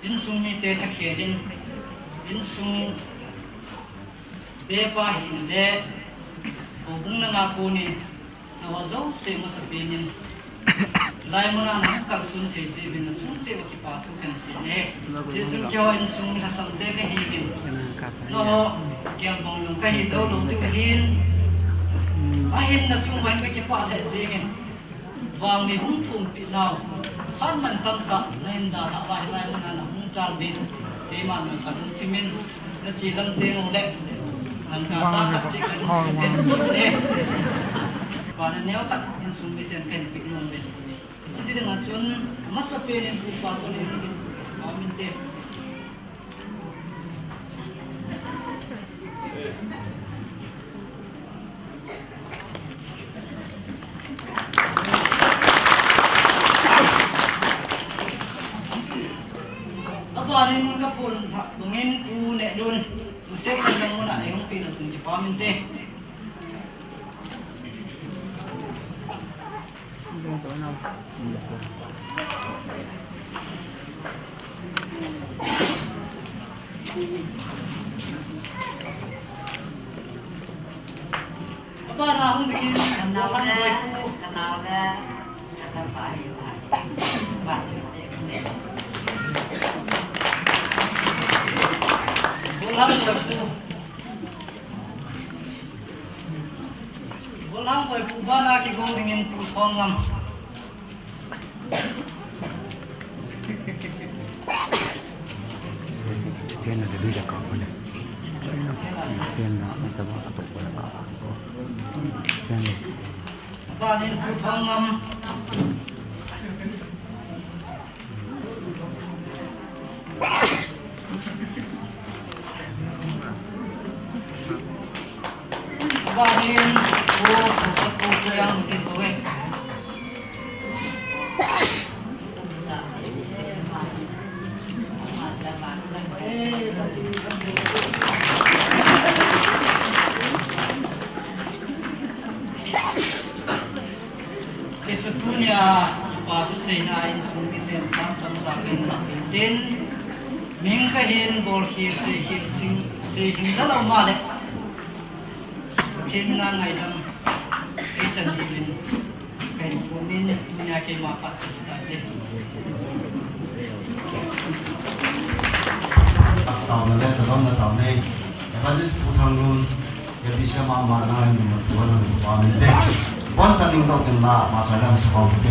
insung mite thakhel in, insung bepa hile, houbung langa konin, nao jouse masapen in, hilai muna nahung kalson thei jeh uvin nachung cheh uva kipa thu kahin sei e. Hichun keiho insung mi lhasam te kahiuvin, nangho gelbang jong kahi jou lou diu ahin, ahin nachung uva hin kakipah lheh jengin. Vangmi hung thumpi nau, phat mantam tah nahin dalhah uva hilai muna nahung chal uvin, keiman jong kalungthim in, nache lam teng uleh, nang kasa khat cheh kalungthim in, pa naneo khat insung miten kahin peh nom uve. Chuti dinga chun, amasapen in Pu Pathen in, amen te. Abanin kaphondoh bangin Pu Nehlun, Pu Sekhon lang muna eihung peh na tun kipa minte. Abana hung dingin, Pu Lhangboipu. Pu Lhangboipu. Pu Lhangboipu bana kigong dingin Pu Thongngam. Chen na dui da ka ko le. Chen na ta ba ka to ko la ka. Chen na. Abanin Pu Thongngam. Abanin Pu Thongngam. Hichu tunia, kipa thuseina insung miten tamsam sa kahin tin, mihing kahin bolkhel seikhel sing, seikhel la lou ma le. Pathen mina ngaidam, kei chan diuvin, kahin pum in, tunia keima pat tate. Taona le, taona taona. Evangelist Pu Thanglun, Evangelist mama na ni ma tua na pa ni de. Boncha ning tau tin la, ma sa lang sa pau te.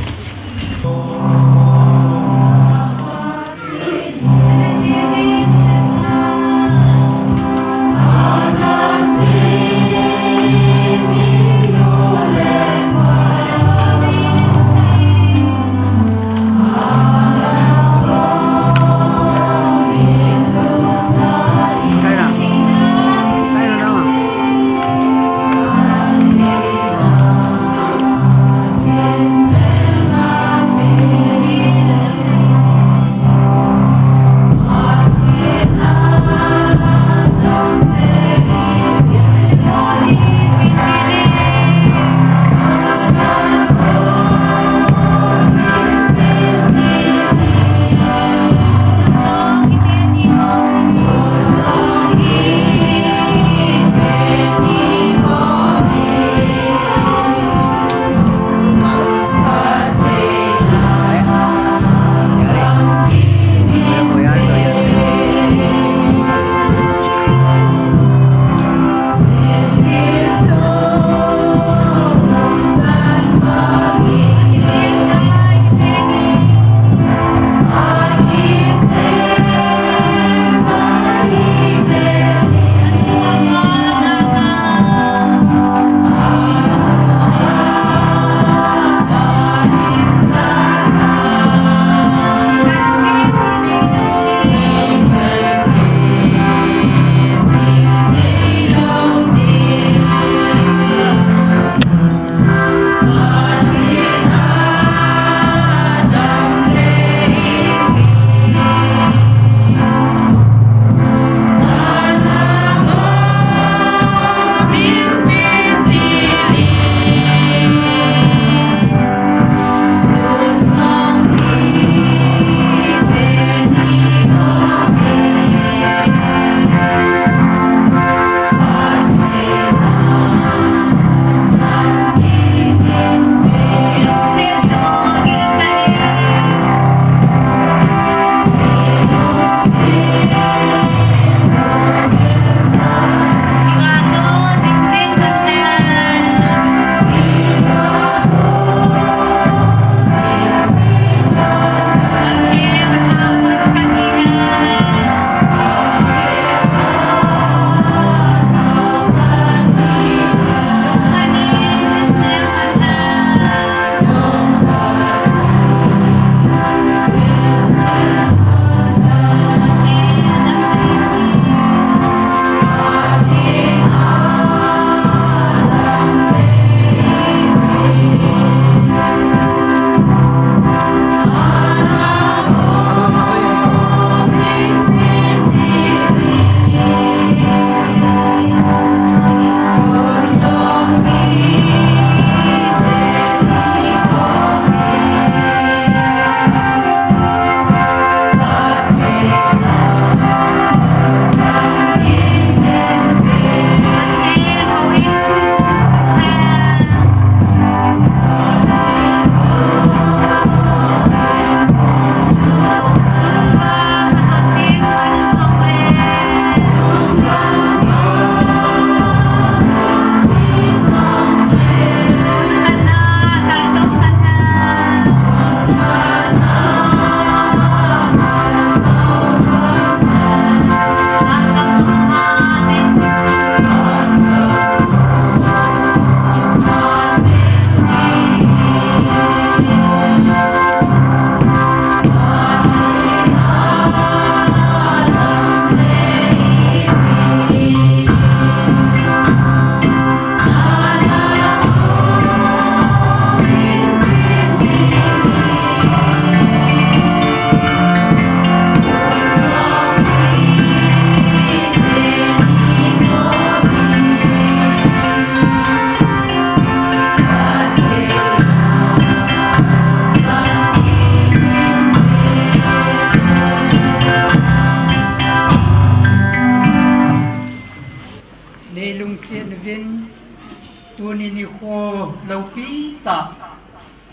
Tuni nikho loupi tah,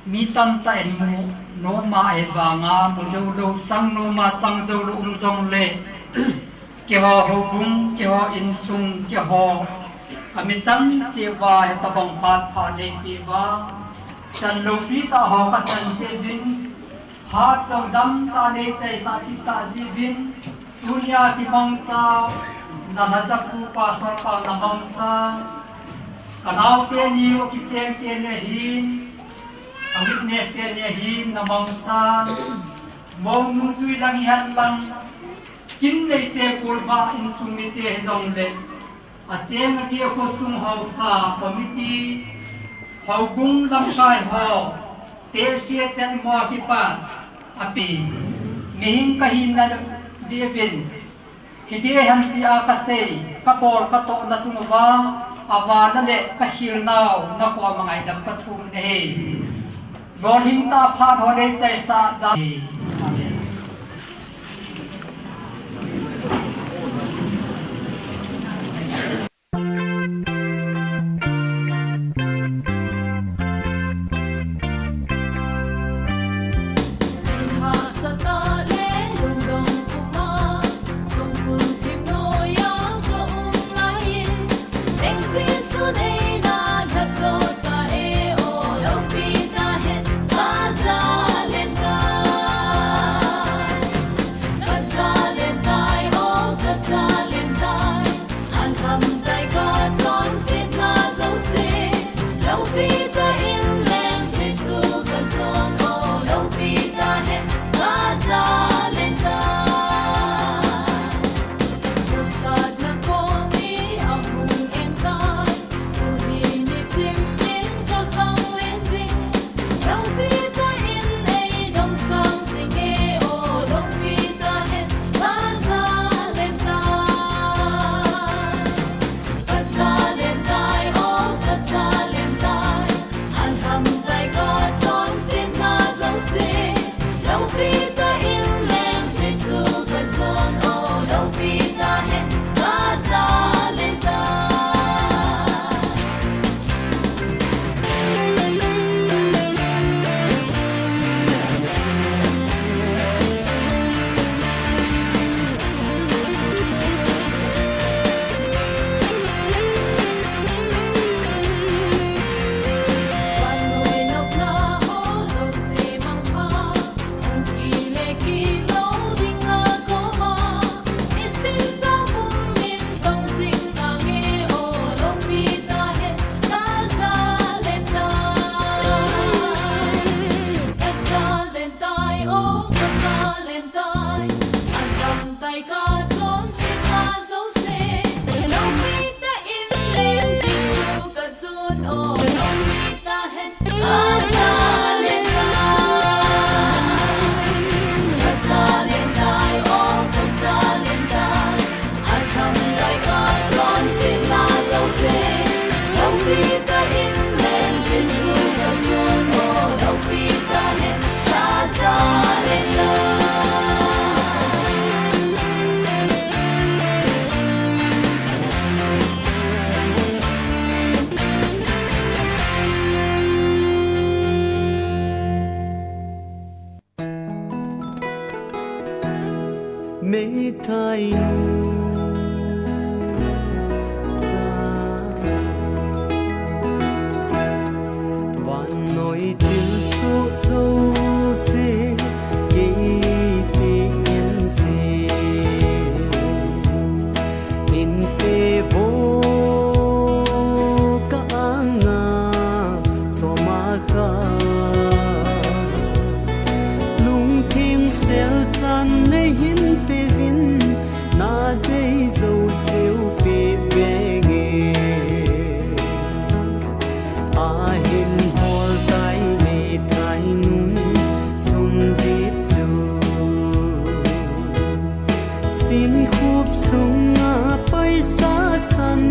mi tamtah in mu nom a, ahivanga mu jou lou, chang nom a chang jou lou um jongle, keiho houbung, keiho insung, keiho kami chan cheh uva hitabang phat pha neipe uva, chan loupi tah ho kachan cheh uvin, phat chom dam tah neichaisah kit tah jeh uvin, tunia kimangcha, nalhacha pu pastor pa namangcha, kanaote ni, akicheng teni ahin, a witness teni ahin namangcha, mong nungjui lang hihen lang, kin neite kulba insung mite hijongle, acheng ageh khosung haosa committee, houbung lamkai ho, tehse chet mo kipat, api, mihing kahina jeh uvin, hiding ham tia kasei, kabol katohna chung uva, avana le kahilnau, nakoma ngaidam kathum nahi. Lolhing tah phat ho neichaisah jeh. Amen. Meithai nu cha, vannoi thilsoh jouse kei pe in se. Inte vo ka anga soma kha, lungthim sel chan nei hin pe vin, na dei jouse u pe pe nge. Ahin hol tai meithai nu sum dip chu. Sinkhup sunga paisa san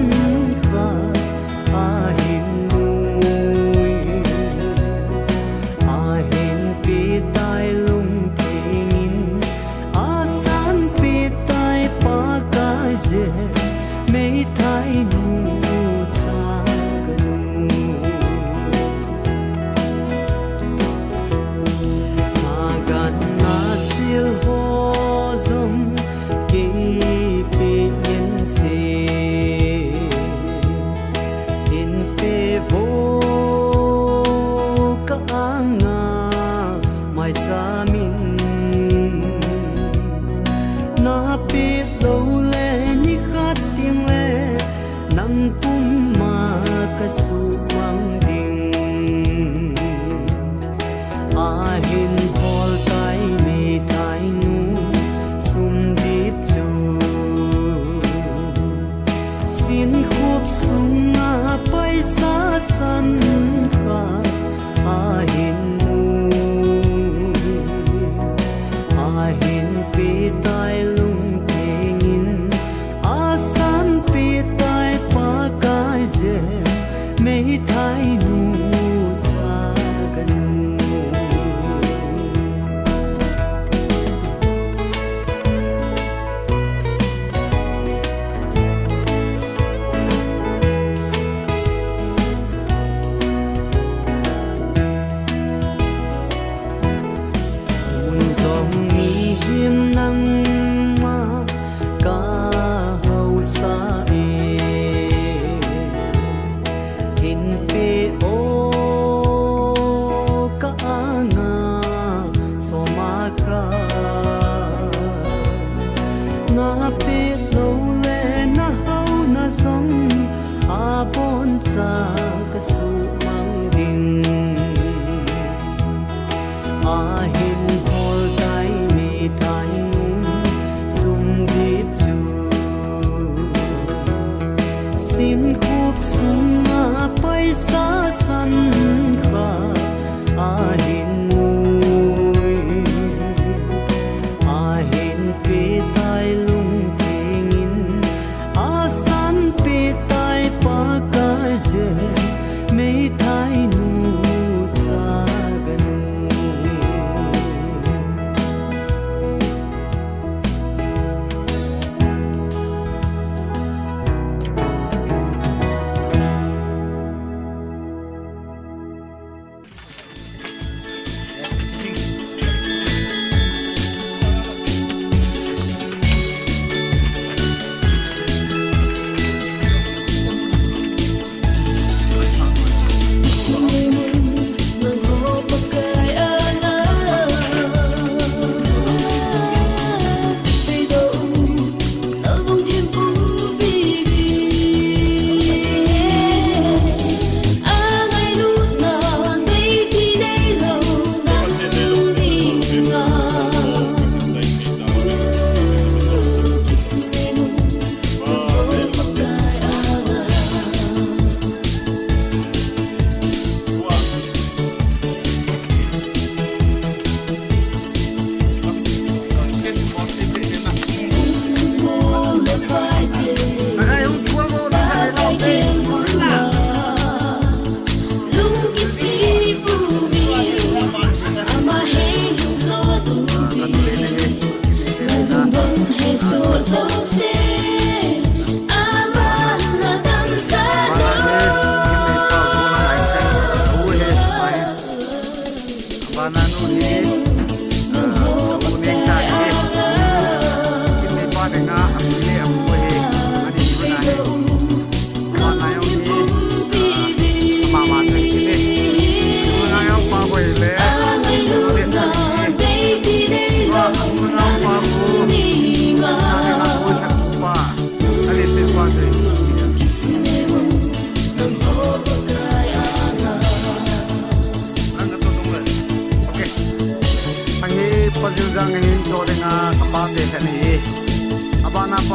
khat ahin mui, ahin pe tai lungthim in, asan pe tai Pakai jeh, meithai nu cha ka nu.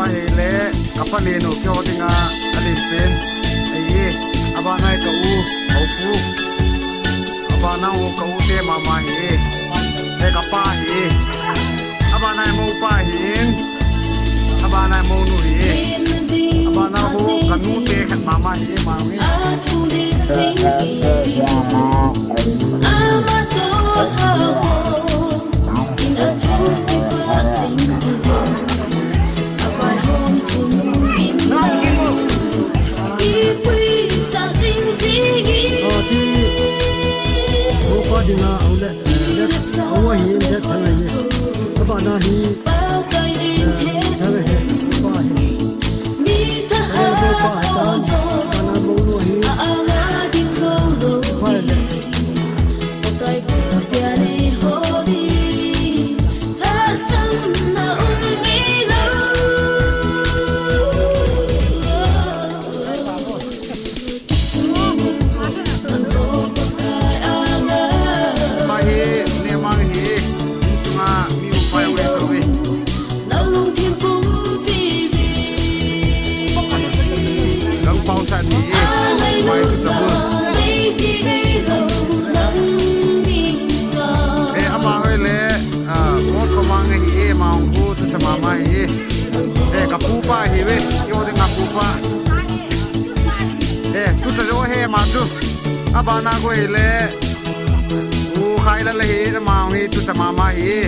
Ahile, kapa le nu keiho dinga, alin pen. Ei, abana ka u, ka u pu. Abana u ka u te mama hi. He kapa hi. Abana mo pa hi. Abana mo nu hi. Abana u ka nu te khat mama hi, mama hi. Ama hi, nemang hi, insunga mi upai uve tove. Gangpao san hi, upai tu tabu. Eh, ama hoile, ah, mo komang hi, eh, maung ku tu sama ma hi. Eh, ka pupa hi ve, yo de ka pupa. Eh, tu ta jo he ma tu. Abana ko hile. U khai la le hi, ama hi tu ta mama hi.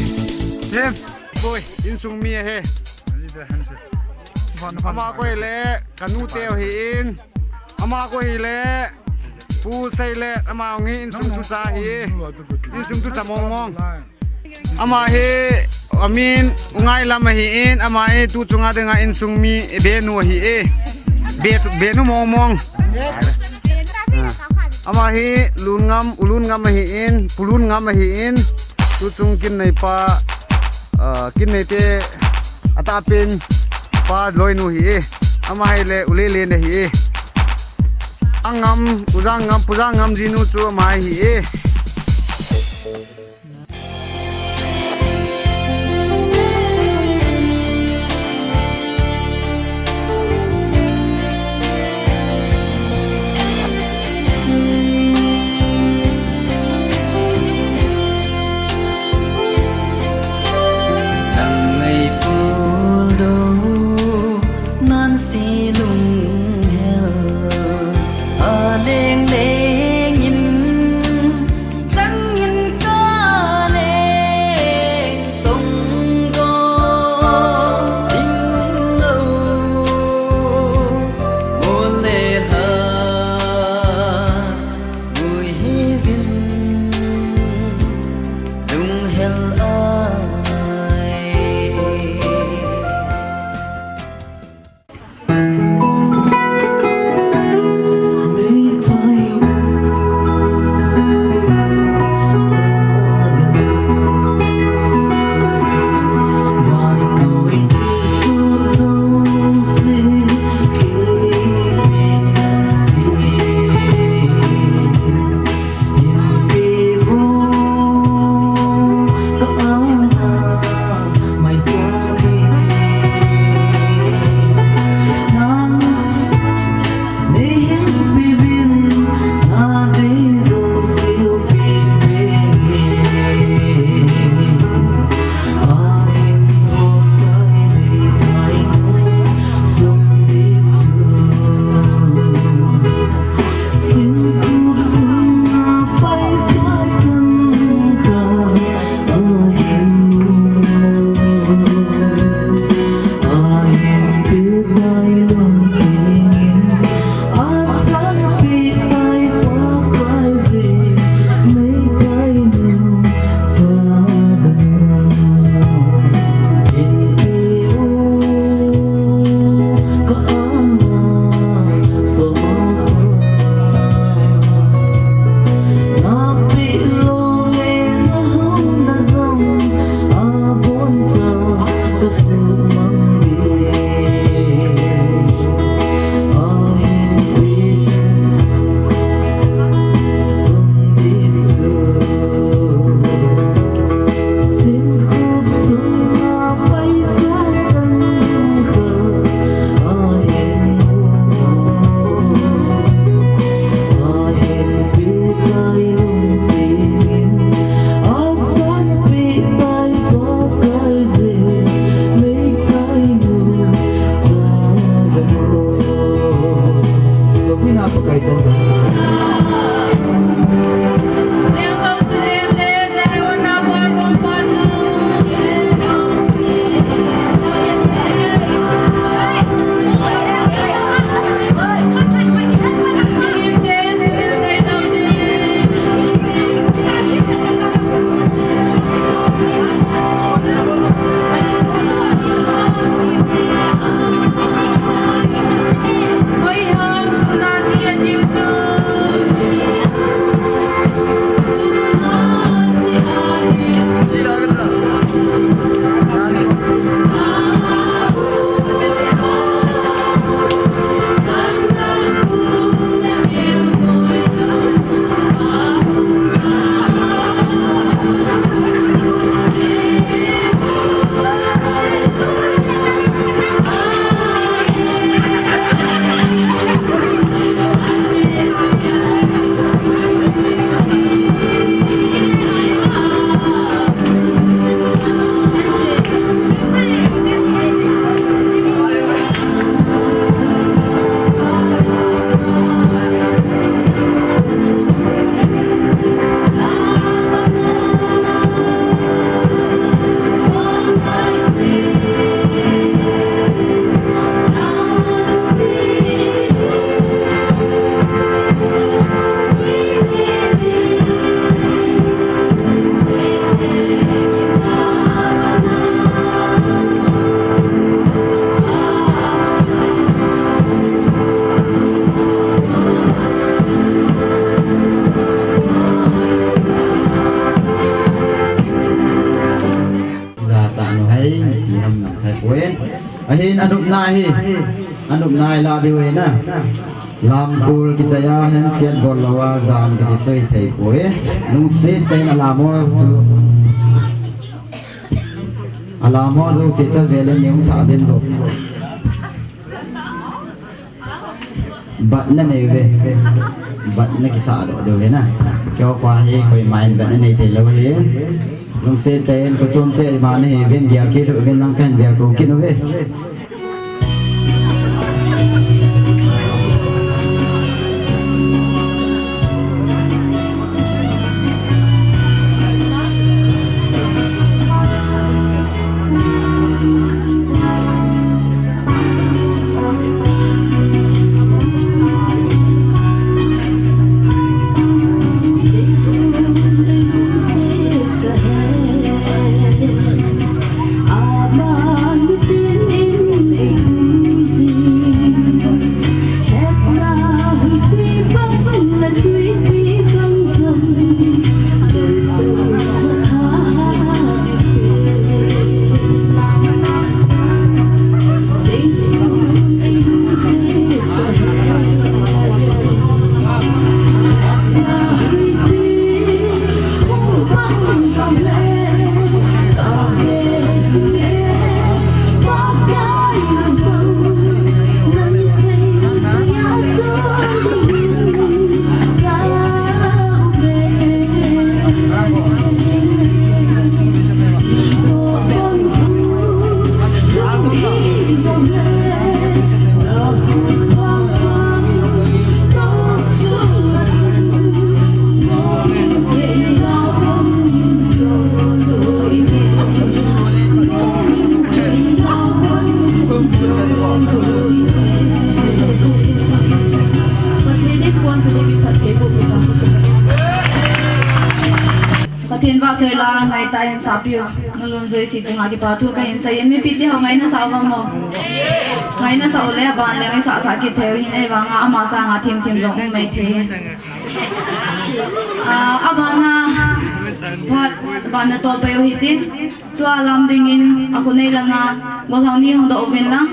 He, boy, insung mi he. Ama ko hile, ka nu te hi in. Ama ko hile, pu sei le, ama hi insung tu sa hi. Insung tu ta mong mong. Ama hi, amin, u Ngailam ahi in, ama hi tu chunga dinga insung mi, benu ahi e. Be, benu mong mong. Ah. Ama hi, Lungam, u Lungam ahi in, pu Lungam ahi in, tu chung kin nei pa, ah, kin nei te, atapin, pa loinu ahi e. Ama hi le, u Lele ahi e. Angam, u Zangam, pu Zangam jinu chu ama ahi e. Nansi lunghel aleng lengin changin ka Nam thei poi. Ahin anopna hi. Anopna hi la diu hi na. Lamkul kichai a hensiat bol lou a jam kiti chu hi thei poi. Lungset tah in alam ho chu. Alam ho jouse chu velin neu tha den do. Batna nei uve. Batna kisah doh diu hi na. Keiho pa hi koima in batna nei thei lou hi. Lungset tah in kochom cheh ima nahi uvin, gel kit uvin lang kahin bel kou kit uve. Pathen vahchoi la, ngaitah in sapiu, nu Lunjoisi chunga kipa thu kahin seiyin, mipi te ho ngaina sa uvem mo? Ngaina sa ule, aban le ngai sa sa kit thei u hin, ahivanga ama sanga thim thim jong um mai thei. Ah, abana, phat, abana tolpai u hitin. Tua lam dingin, akhonei langa, gollhang ni hung doh uvin lang.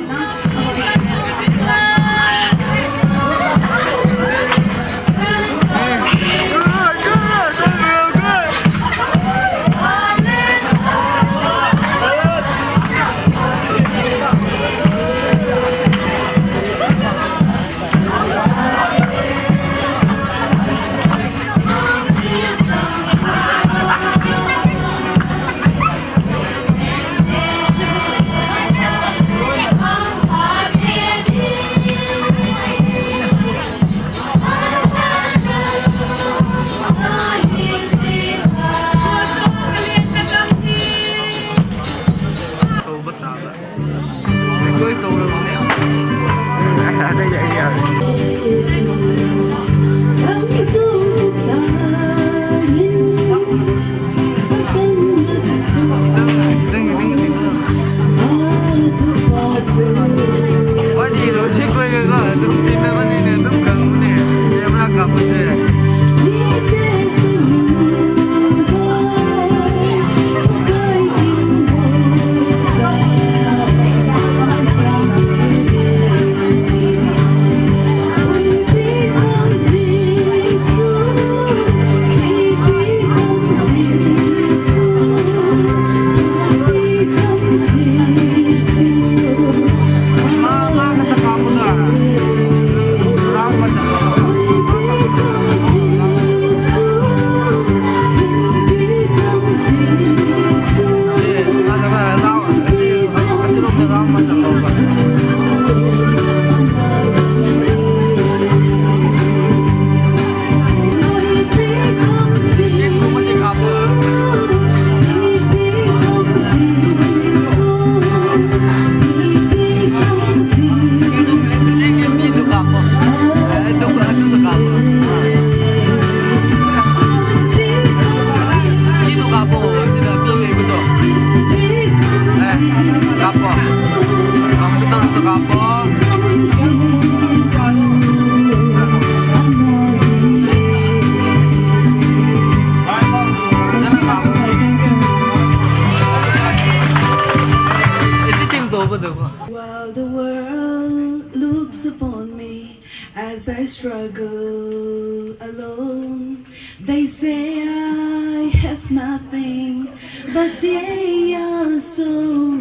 While the world looks upon me as I struggle alone, they say I have nothing, but they are so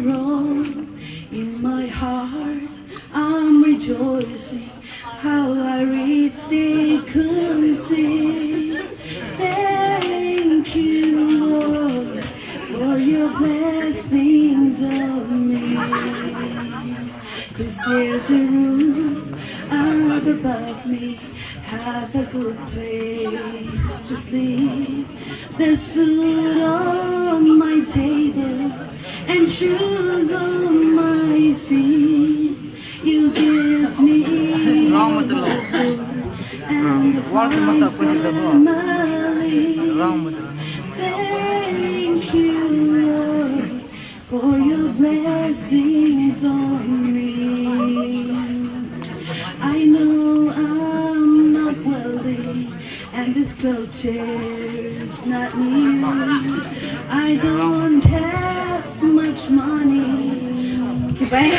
wrong. In my heart, I'm rejoicing how I reach the conceit. Thank you, Lord, for your blessings on me. 'Cause there's a roof up above me, have a good place to sleep. There's food on my table and shoes on my feet. You give me a mother and a fine family. Thank you, Lord, for your blessings on me. I know I'm not wealthy, and this clothes is not new. I don't have much money. Goodbye.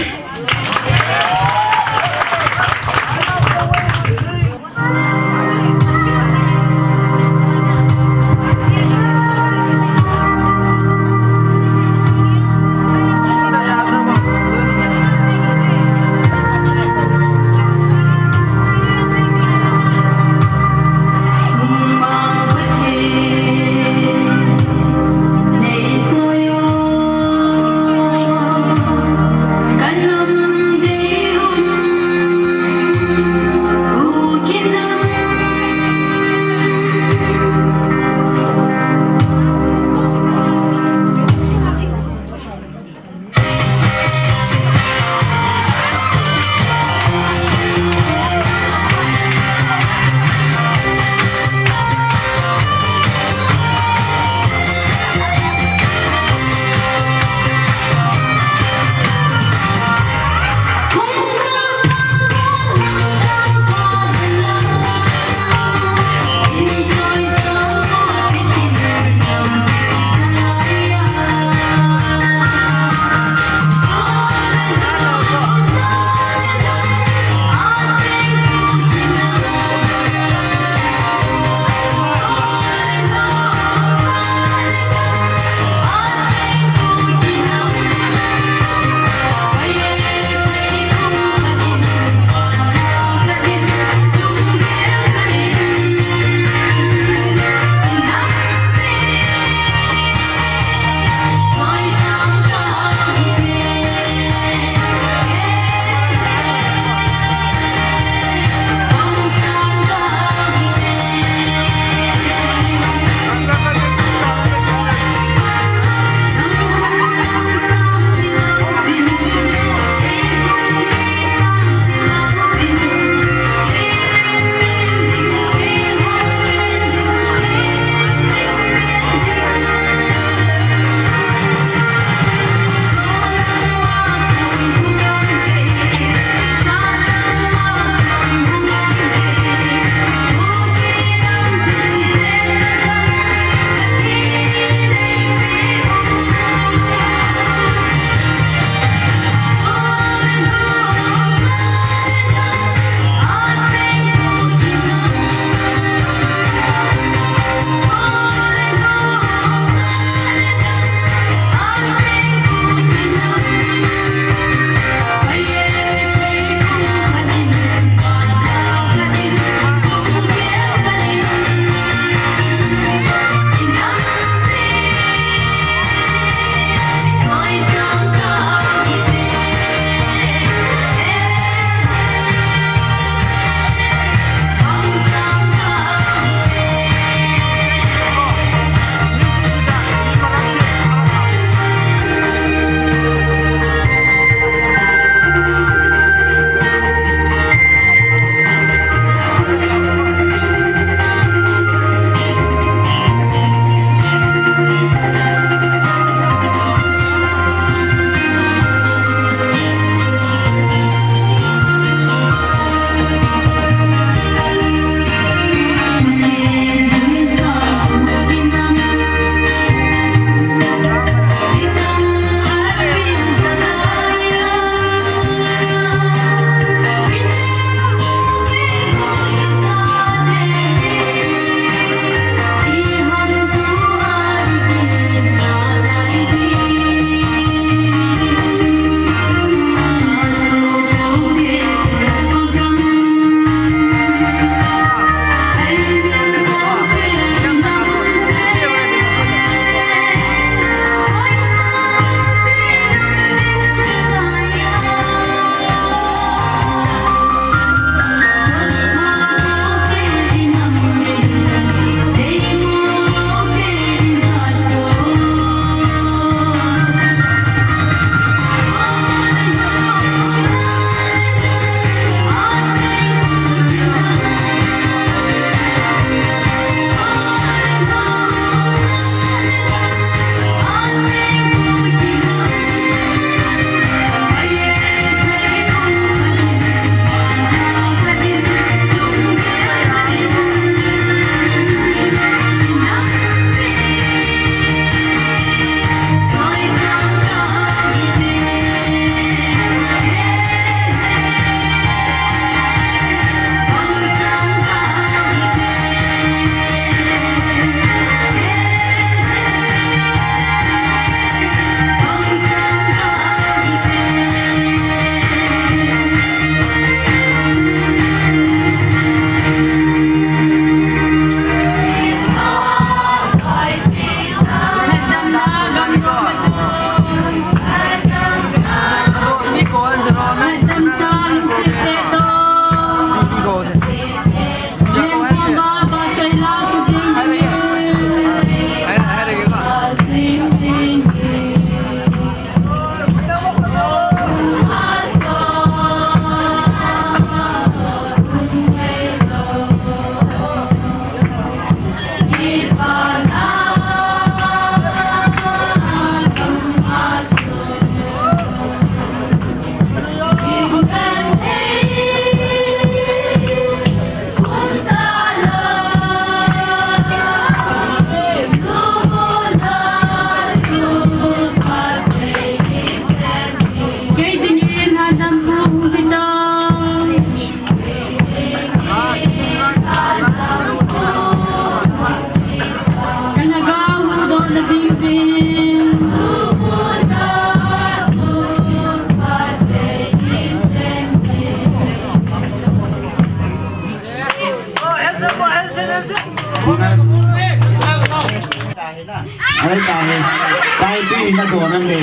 Nadon am le.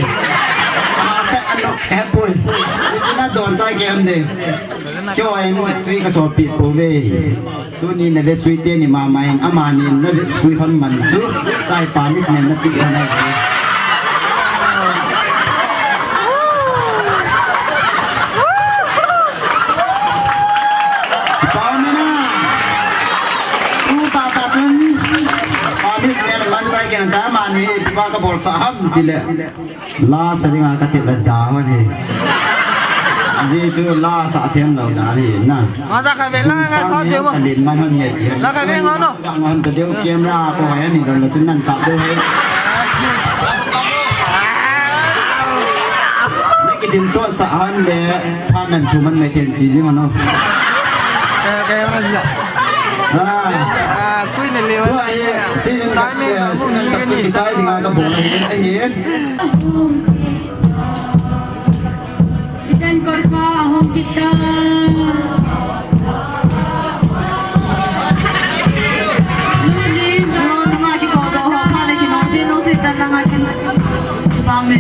Asa ano hepoi. Isi nadon chai ke am le. Kyo ai tui kasopeh pouve. Tuni na vetsui teni mama in, amani na vetsui hon man chu. Chai punishment napeh hon ahi. Pau mena. U tata chun. Punishment man chai kena ta mani, ipi pa kabolsah ham tile. La sa dinga katep le da hon ahi. Ajeh chu la sa them lou dan ahi na. Nga ja kave la, nga sa je mo. Kalin man hon ahi. La kave nga no. Ka ngan ta deu camera ko hai ni jong la chun nan kap deu ahi. Kidin sot sah hon le, phan nan thu man mai ten chi jing ano. Kaya, kaya mo na siya. Ah. Ah, kui na liwa. Tua hi, season tak, eh, season tak kichai dinga kabol ahi, ahi. Itan korpa ahung kita. Nunga kiko do ho, pha le kino, di nung si tan nanga kin. Ba me.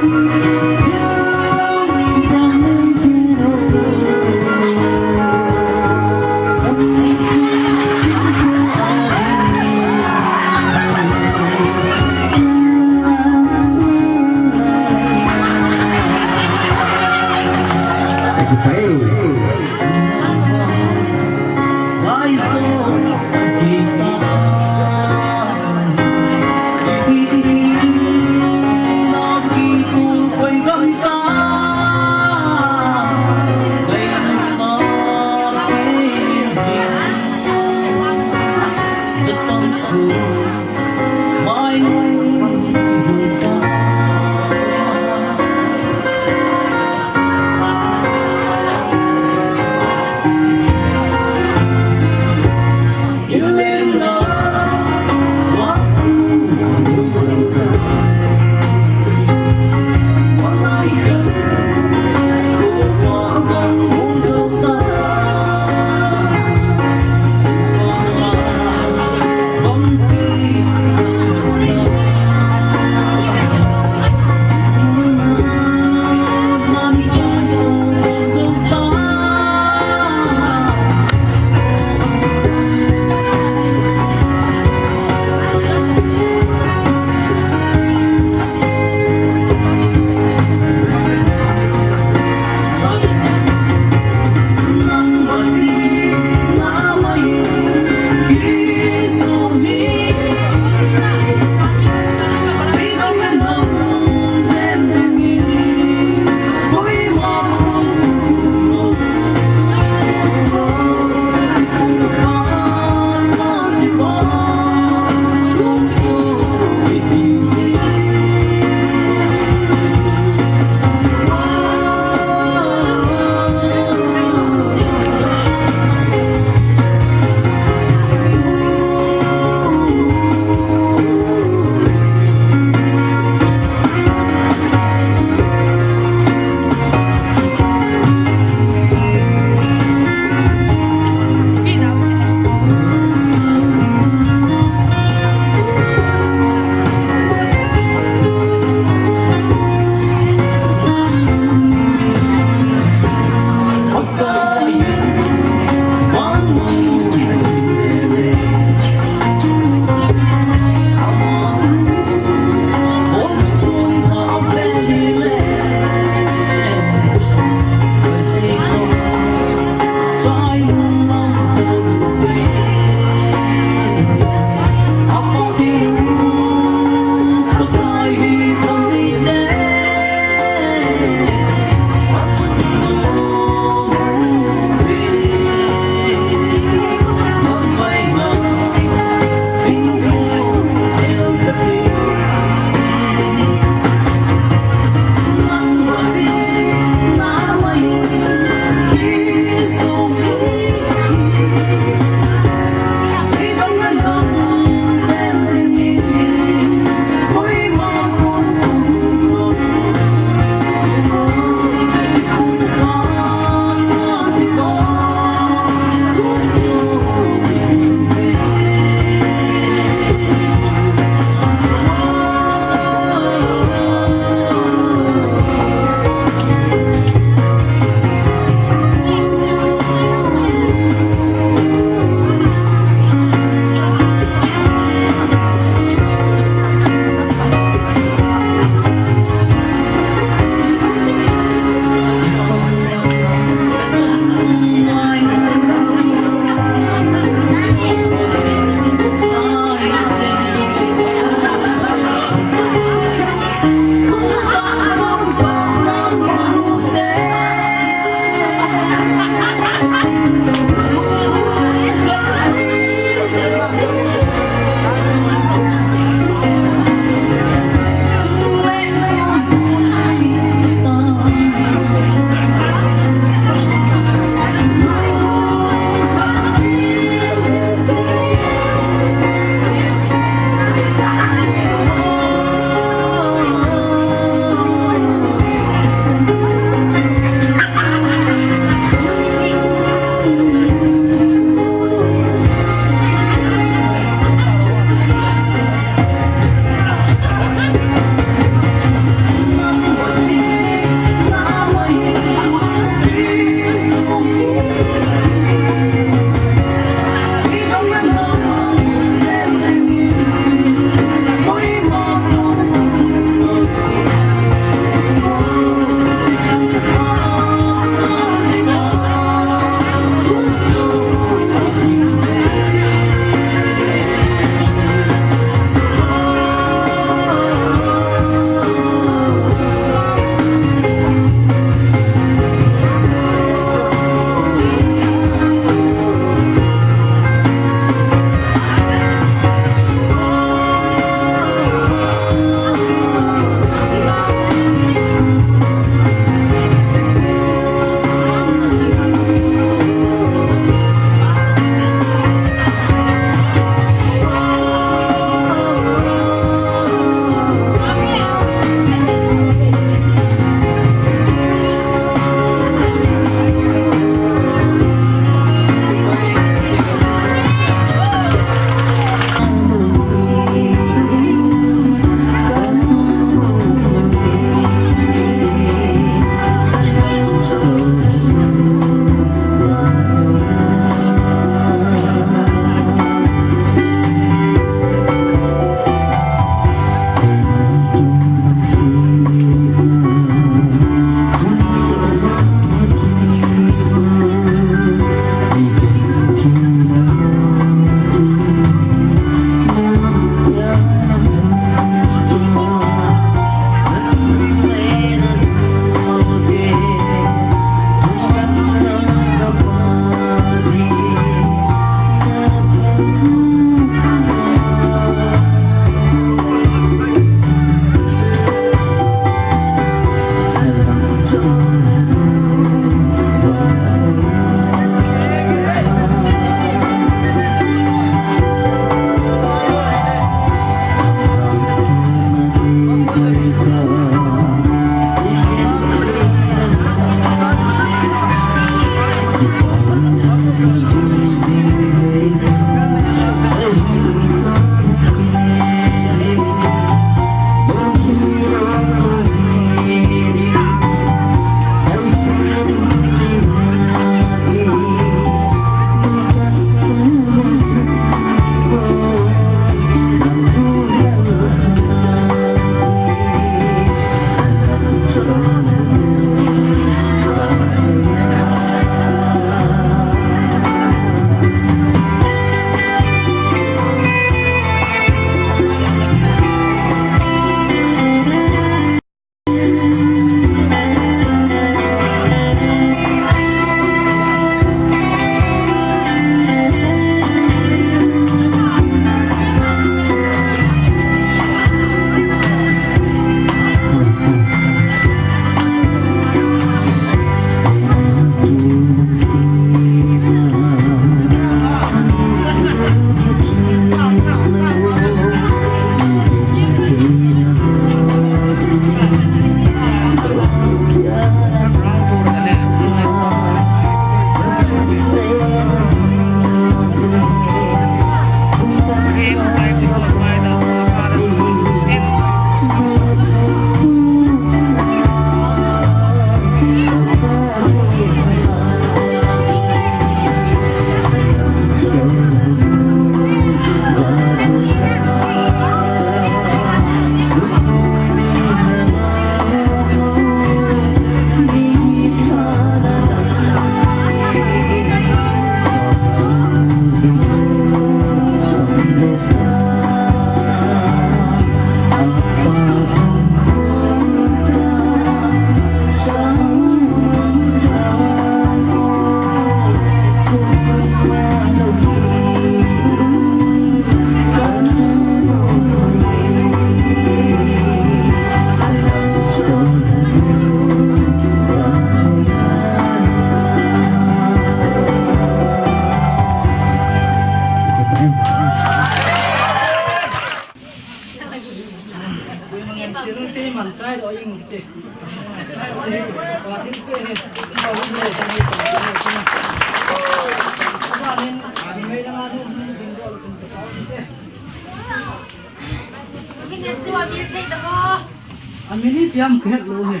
Amin ipi ham kahet lou hi.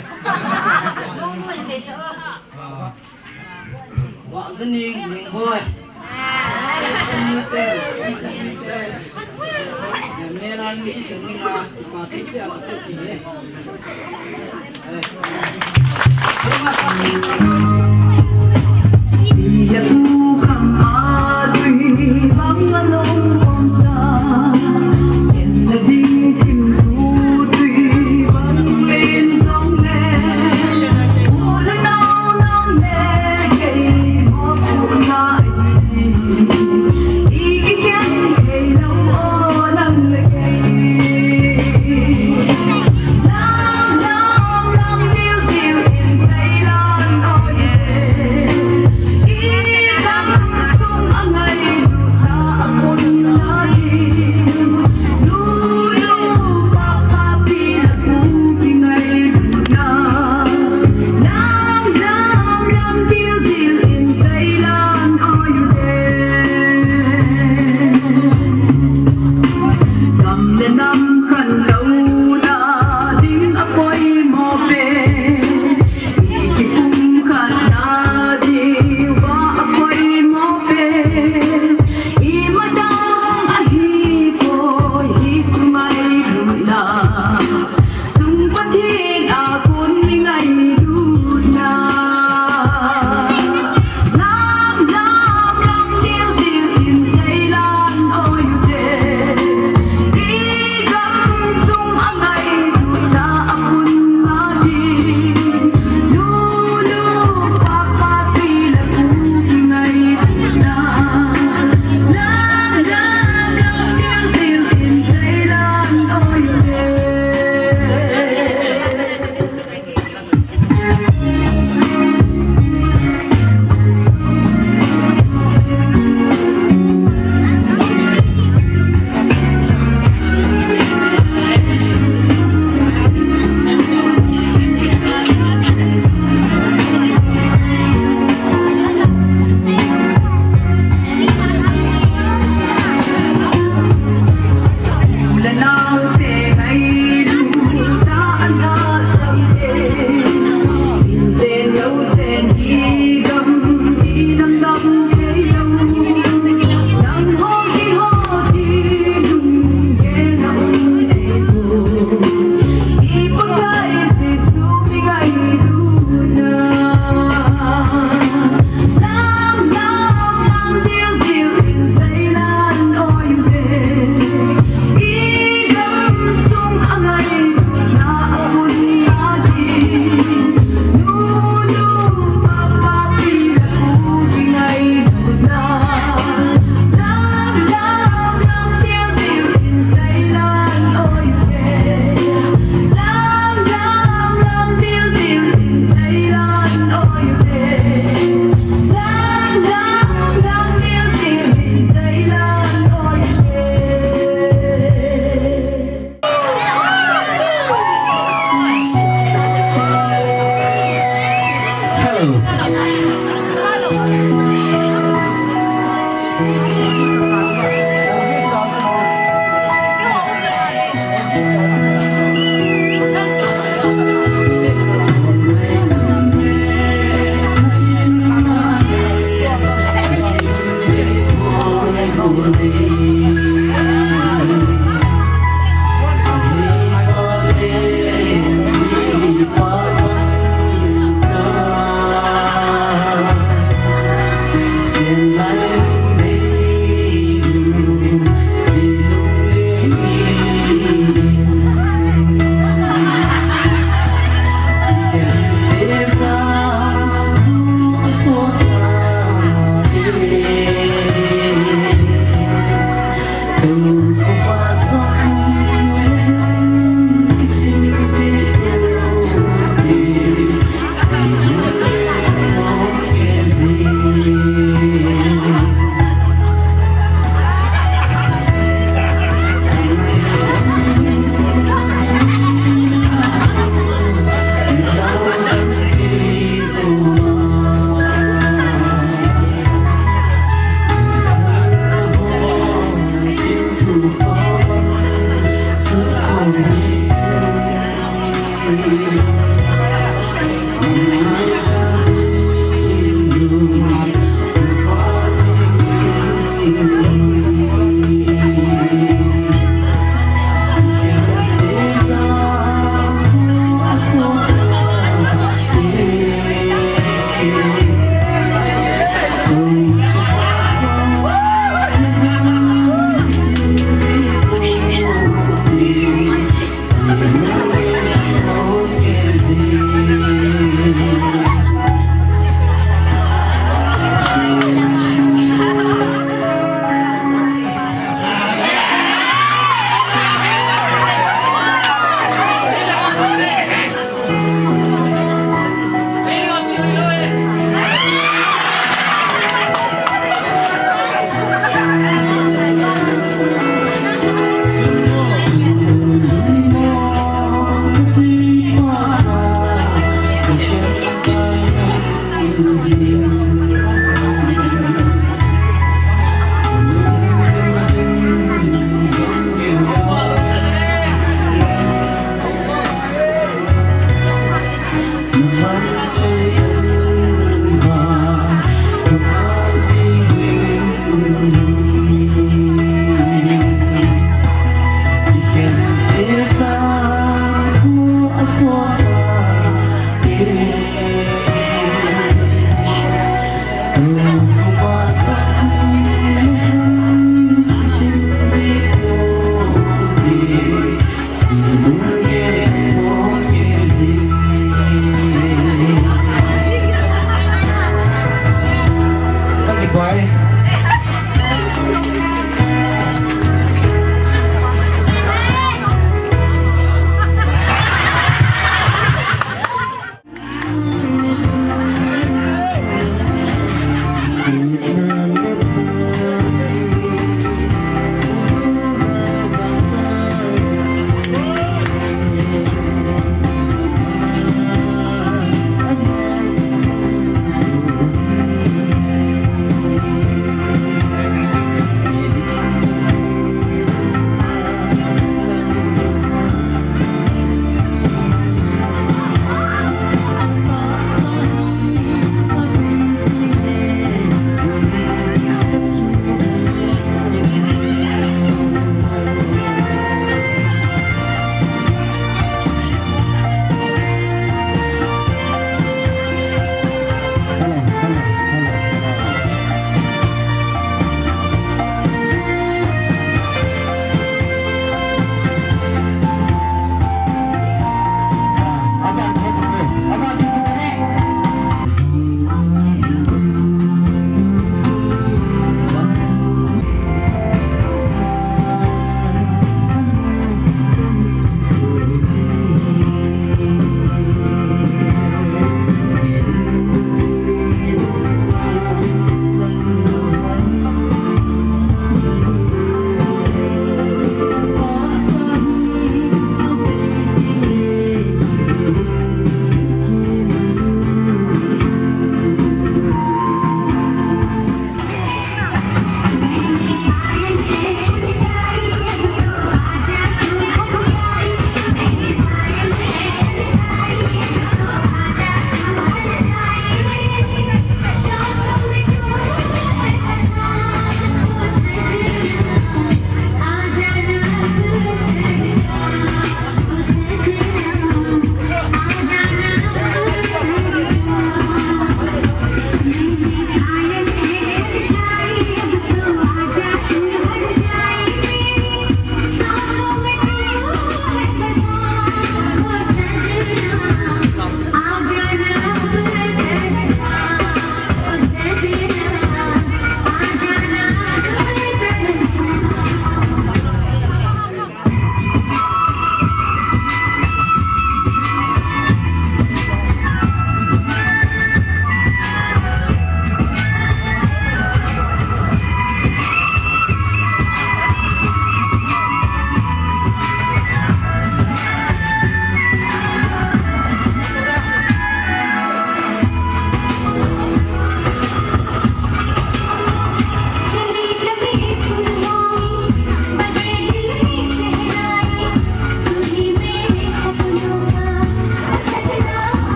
Wah, Zaning, Ning Boi. Sumite, sumite. Melan kichen ninga, ipa tu pia ka tu ki he.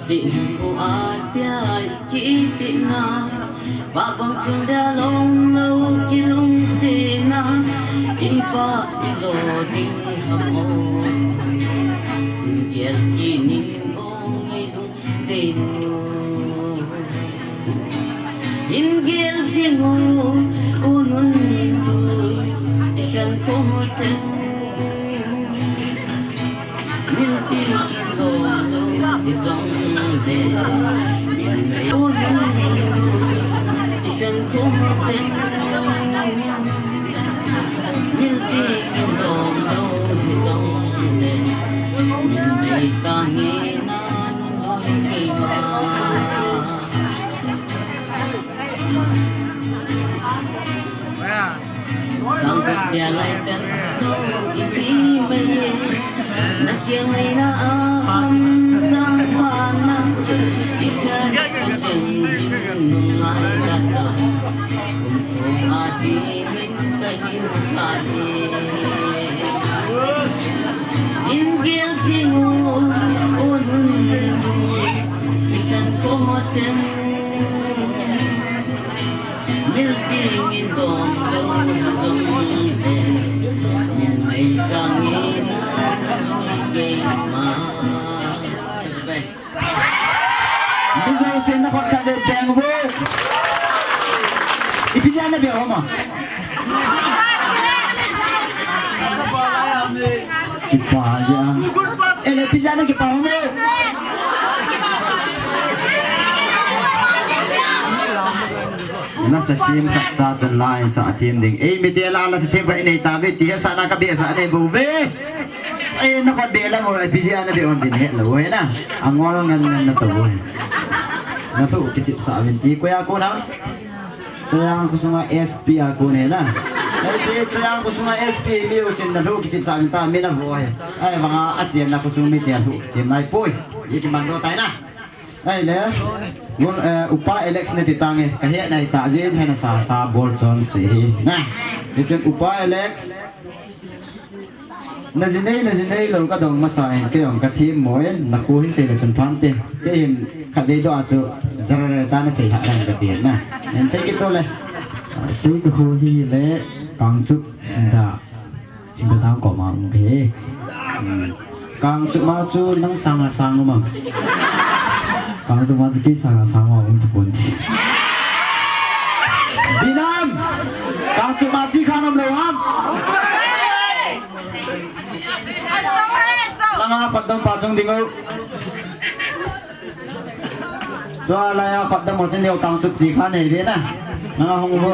Tin ko atia i kitina, ba bang chun da long lo kilungsetna, i ba i lo ding ham o. Gel kinin ong i lung ding. In gel jing u, u nun u, i khan ko ho chen. Min ti in lo lo i jong le, min mei u nun u, i khan ko ho chen. Min ti in lo lo i jong le, min mei ta nge na nun lo i kei ma. Sangkhat dia lai tan ko kihi mai. Na kiang mai na a ham sang mana. I khan ka cheng hin nung ngai da ta. Kum ko a ti min ka hin ka hi. In gel jing u, u nun u. I khan ko ho chen. Mil ding in dom lo jong le, mil mei tang in a kei ma. Bijou sin na khut khat le beng vo. Ipi jeh a na beng ham a? Kipa jeh a. Ele ipi jeh a na kipa ham e? Lasa thim khat cha chun la in sa thim ding. Ei, mi te la lasa thim khat i nei ta ve ti he sa na ka be sa nei bou ve. Ei, na khut be la ngo ipi jeh a na be on din he lo he na. Angol ngan ngan na to ve. Na to kichip sa vin ti ko ya ko na. Chayang khosunga S P a kon e na. Ei, che, Chayang khosunga S P mi u sin na lhu kichip sa min ta mi na vo e. Ahivanga a chenna khosung mite a lhu kichim nai poi. I kiman doh tai na. Ahile, gun, eh, Upa Alex na ti tange. Ka he nai ta jin he na sa, sa bol chon se hi. Na. Hichun Upa Alex. Na ji nei, na ji nei lou ka dong masa in, kei jong ka thim mo in, na kho hin sei le chun phan te. Kei hin khatvei doh a chu, jarare ta na sei lhah ding ka ti na. Nen sei kit to le. Kei ka kho hi le, Kangchup Singda. Singda dang koma um kei. Hmm. Kangchup ma chu nang sanga sang um am? Kangchup ma chu kei sanga sang um tapon ti. Dinam! Kangchup ma chi khan um lou ham? Nanga khotdom pa chung ding o. Tua laiya khotdom ho chun deu Kangchup chi kha nei ve na. Nanga hung vo.